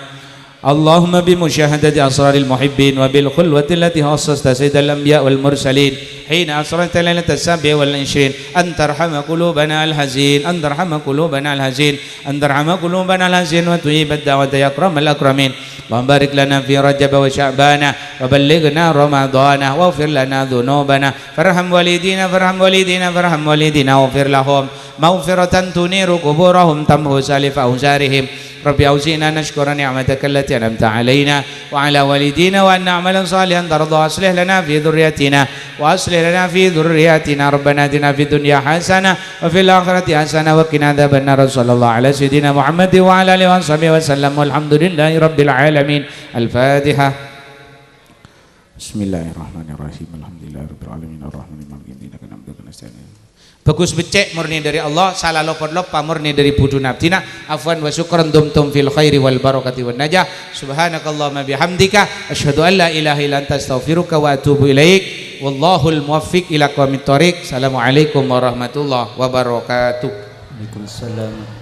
اللهم بمشاهدة أسرار المحبين وبالخلوة التي خصصت سيد الأنبياء والمرسلين حين أسررت ليلة السابع والعشرين أن ترحم قلوبنا الحزين، أن ترحم قلوبنا الحزين، أن ترحم قلوبنا الحزين وتجيب الدعوة يا أكرم الأكرمين. اللهم بارك لنا في رجب وشعبان وبلغنا رمضان واغفر لنا ذنوبنا فارحم والدينا، فارحم والدينا، فارحم والدينا واغفر لهم مغفرة تنير قبورهم تمحو سالف أوزارهم. رب أوزعنا أن نشكر نعمتك التي أنعمت علينا وعلى والدينا وأن نعمل صالحا ترضاه. أصلح لنا في ذريتنا، وأصلح لنا في ذرياتنا. ربنا آتنا في الدنيا حسنة وفي الآخرة حسنة وقنا عذاب النار. صلى الله على سيدنا محمد وعلى آله وصحبه وسلم. والحمد لله رب العالمين. الفاتحة. بسم الله الرحمن الرحيم. الحمد لله رب العالمين. الرحمن الرحيم. مالك يوم الدين. إياك نعبد وإياك نستعين. Bhâghus beccè' mornè dâri Allah, sala lopot loppa mornè dâri budhuna abdhina. Afwan wa syukran, dumtum fil khairi wal barakati wan najah. Subhanakallahumma bihamdika, asyhadu an la ilaha illa anta, astaghfiruka wa atubu ilaik. Wallahul muwaffiq ila aqwamit thoriq. Assalamualaikum warahmatullahi wabarakatuh. Waalaikumsalam.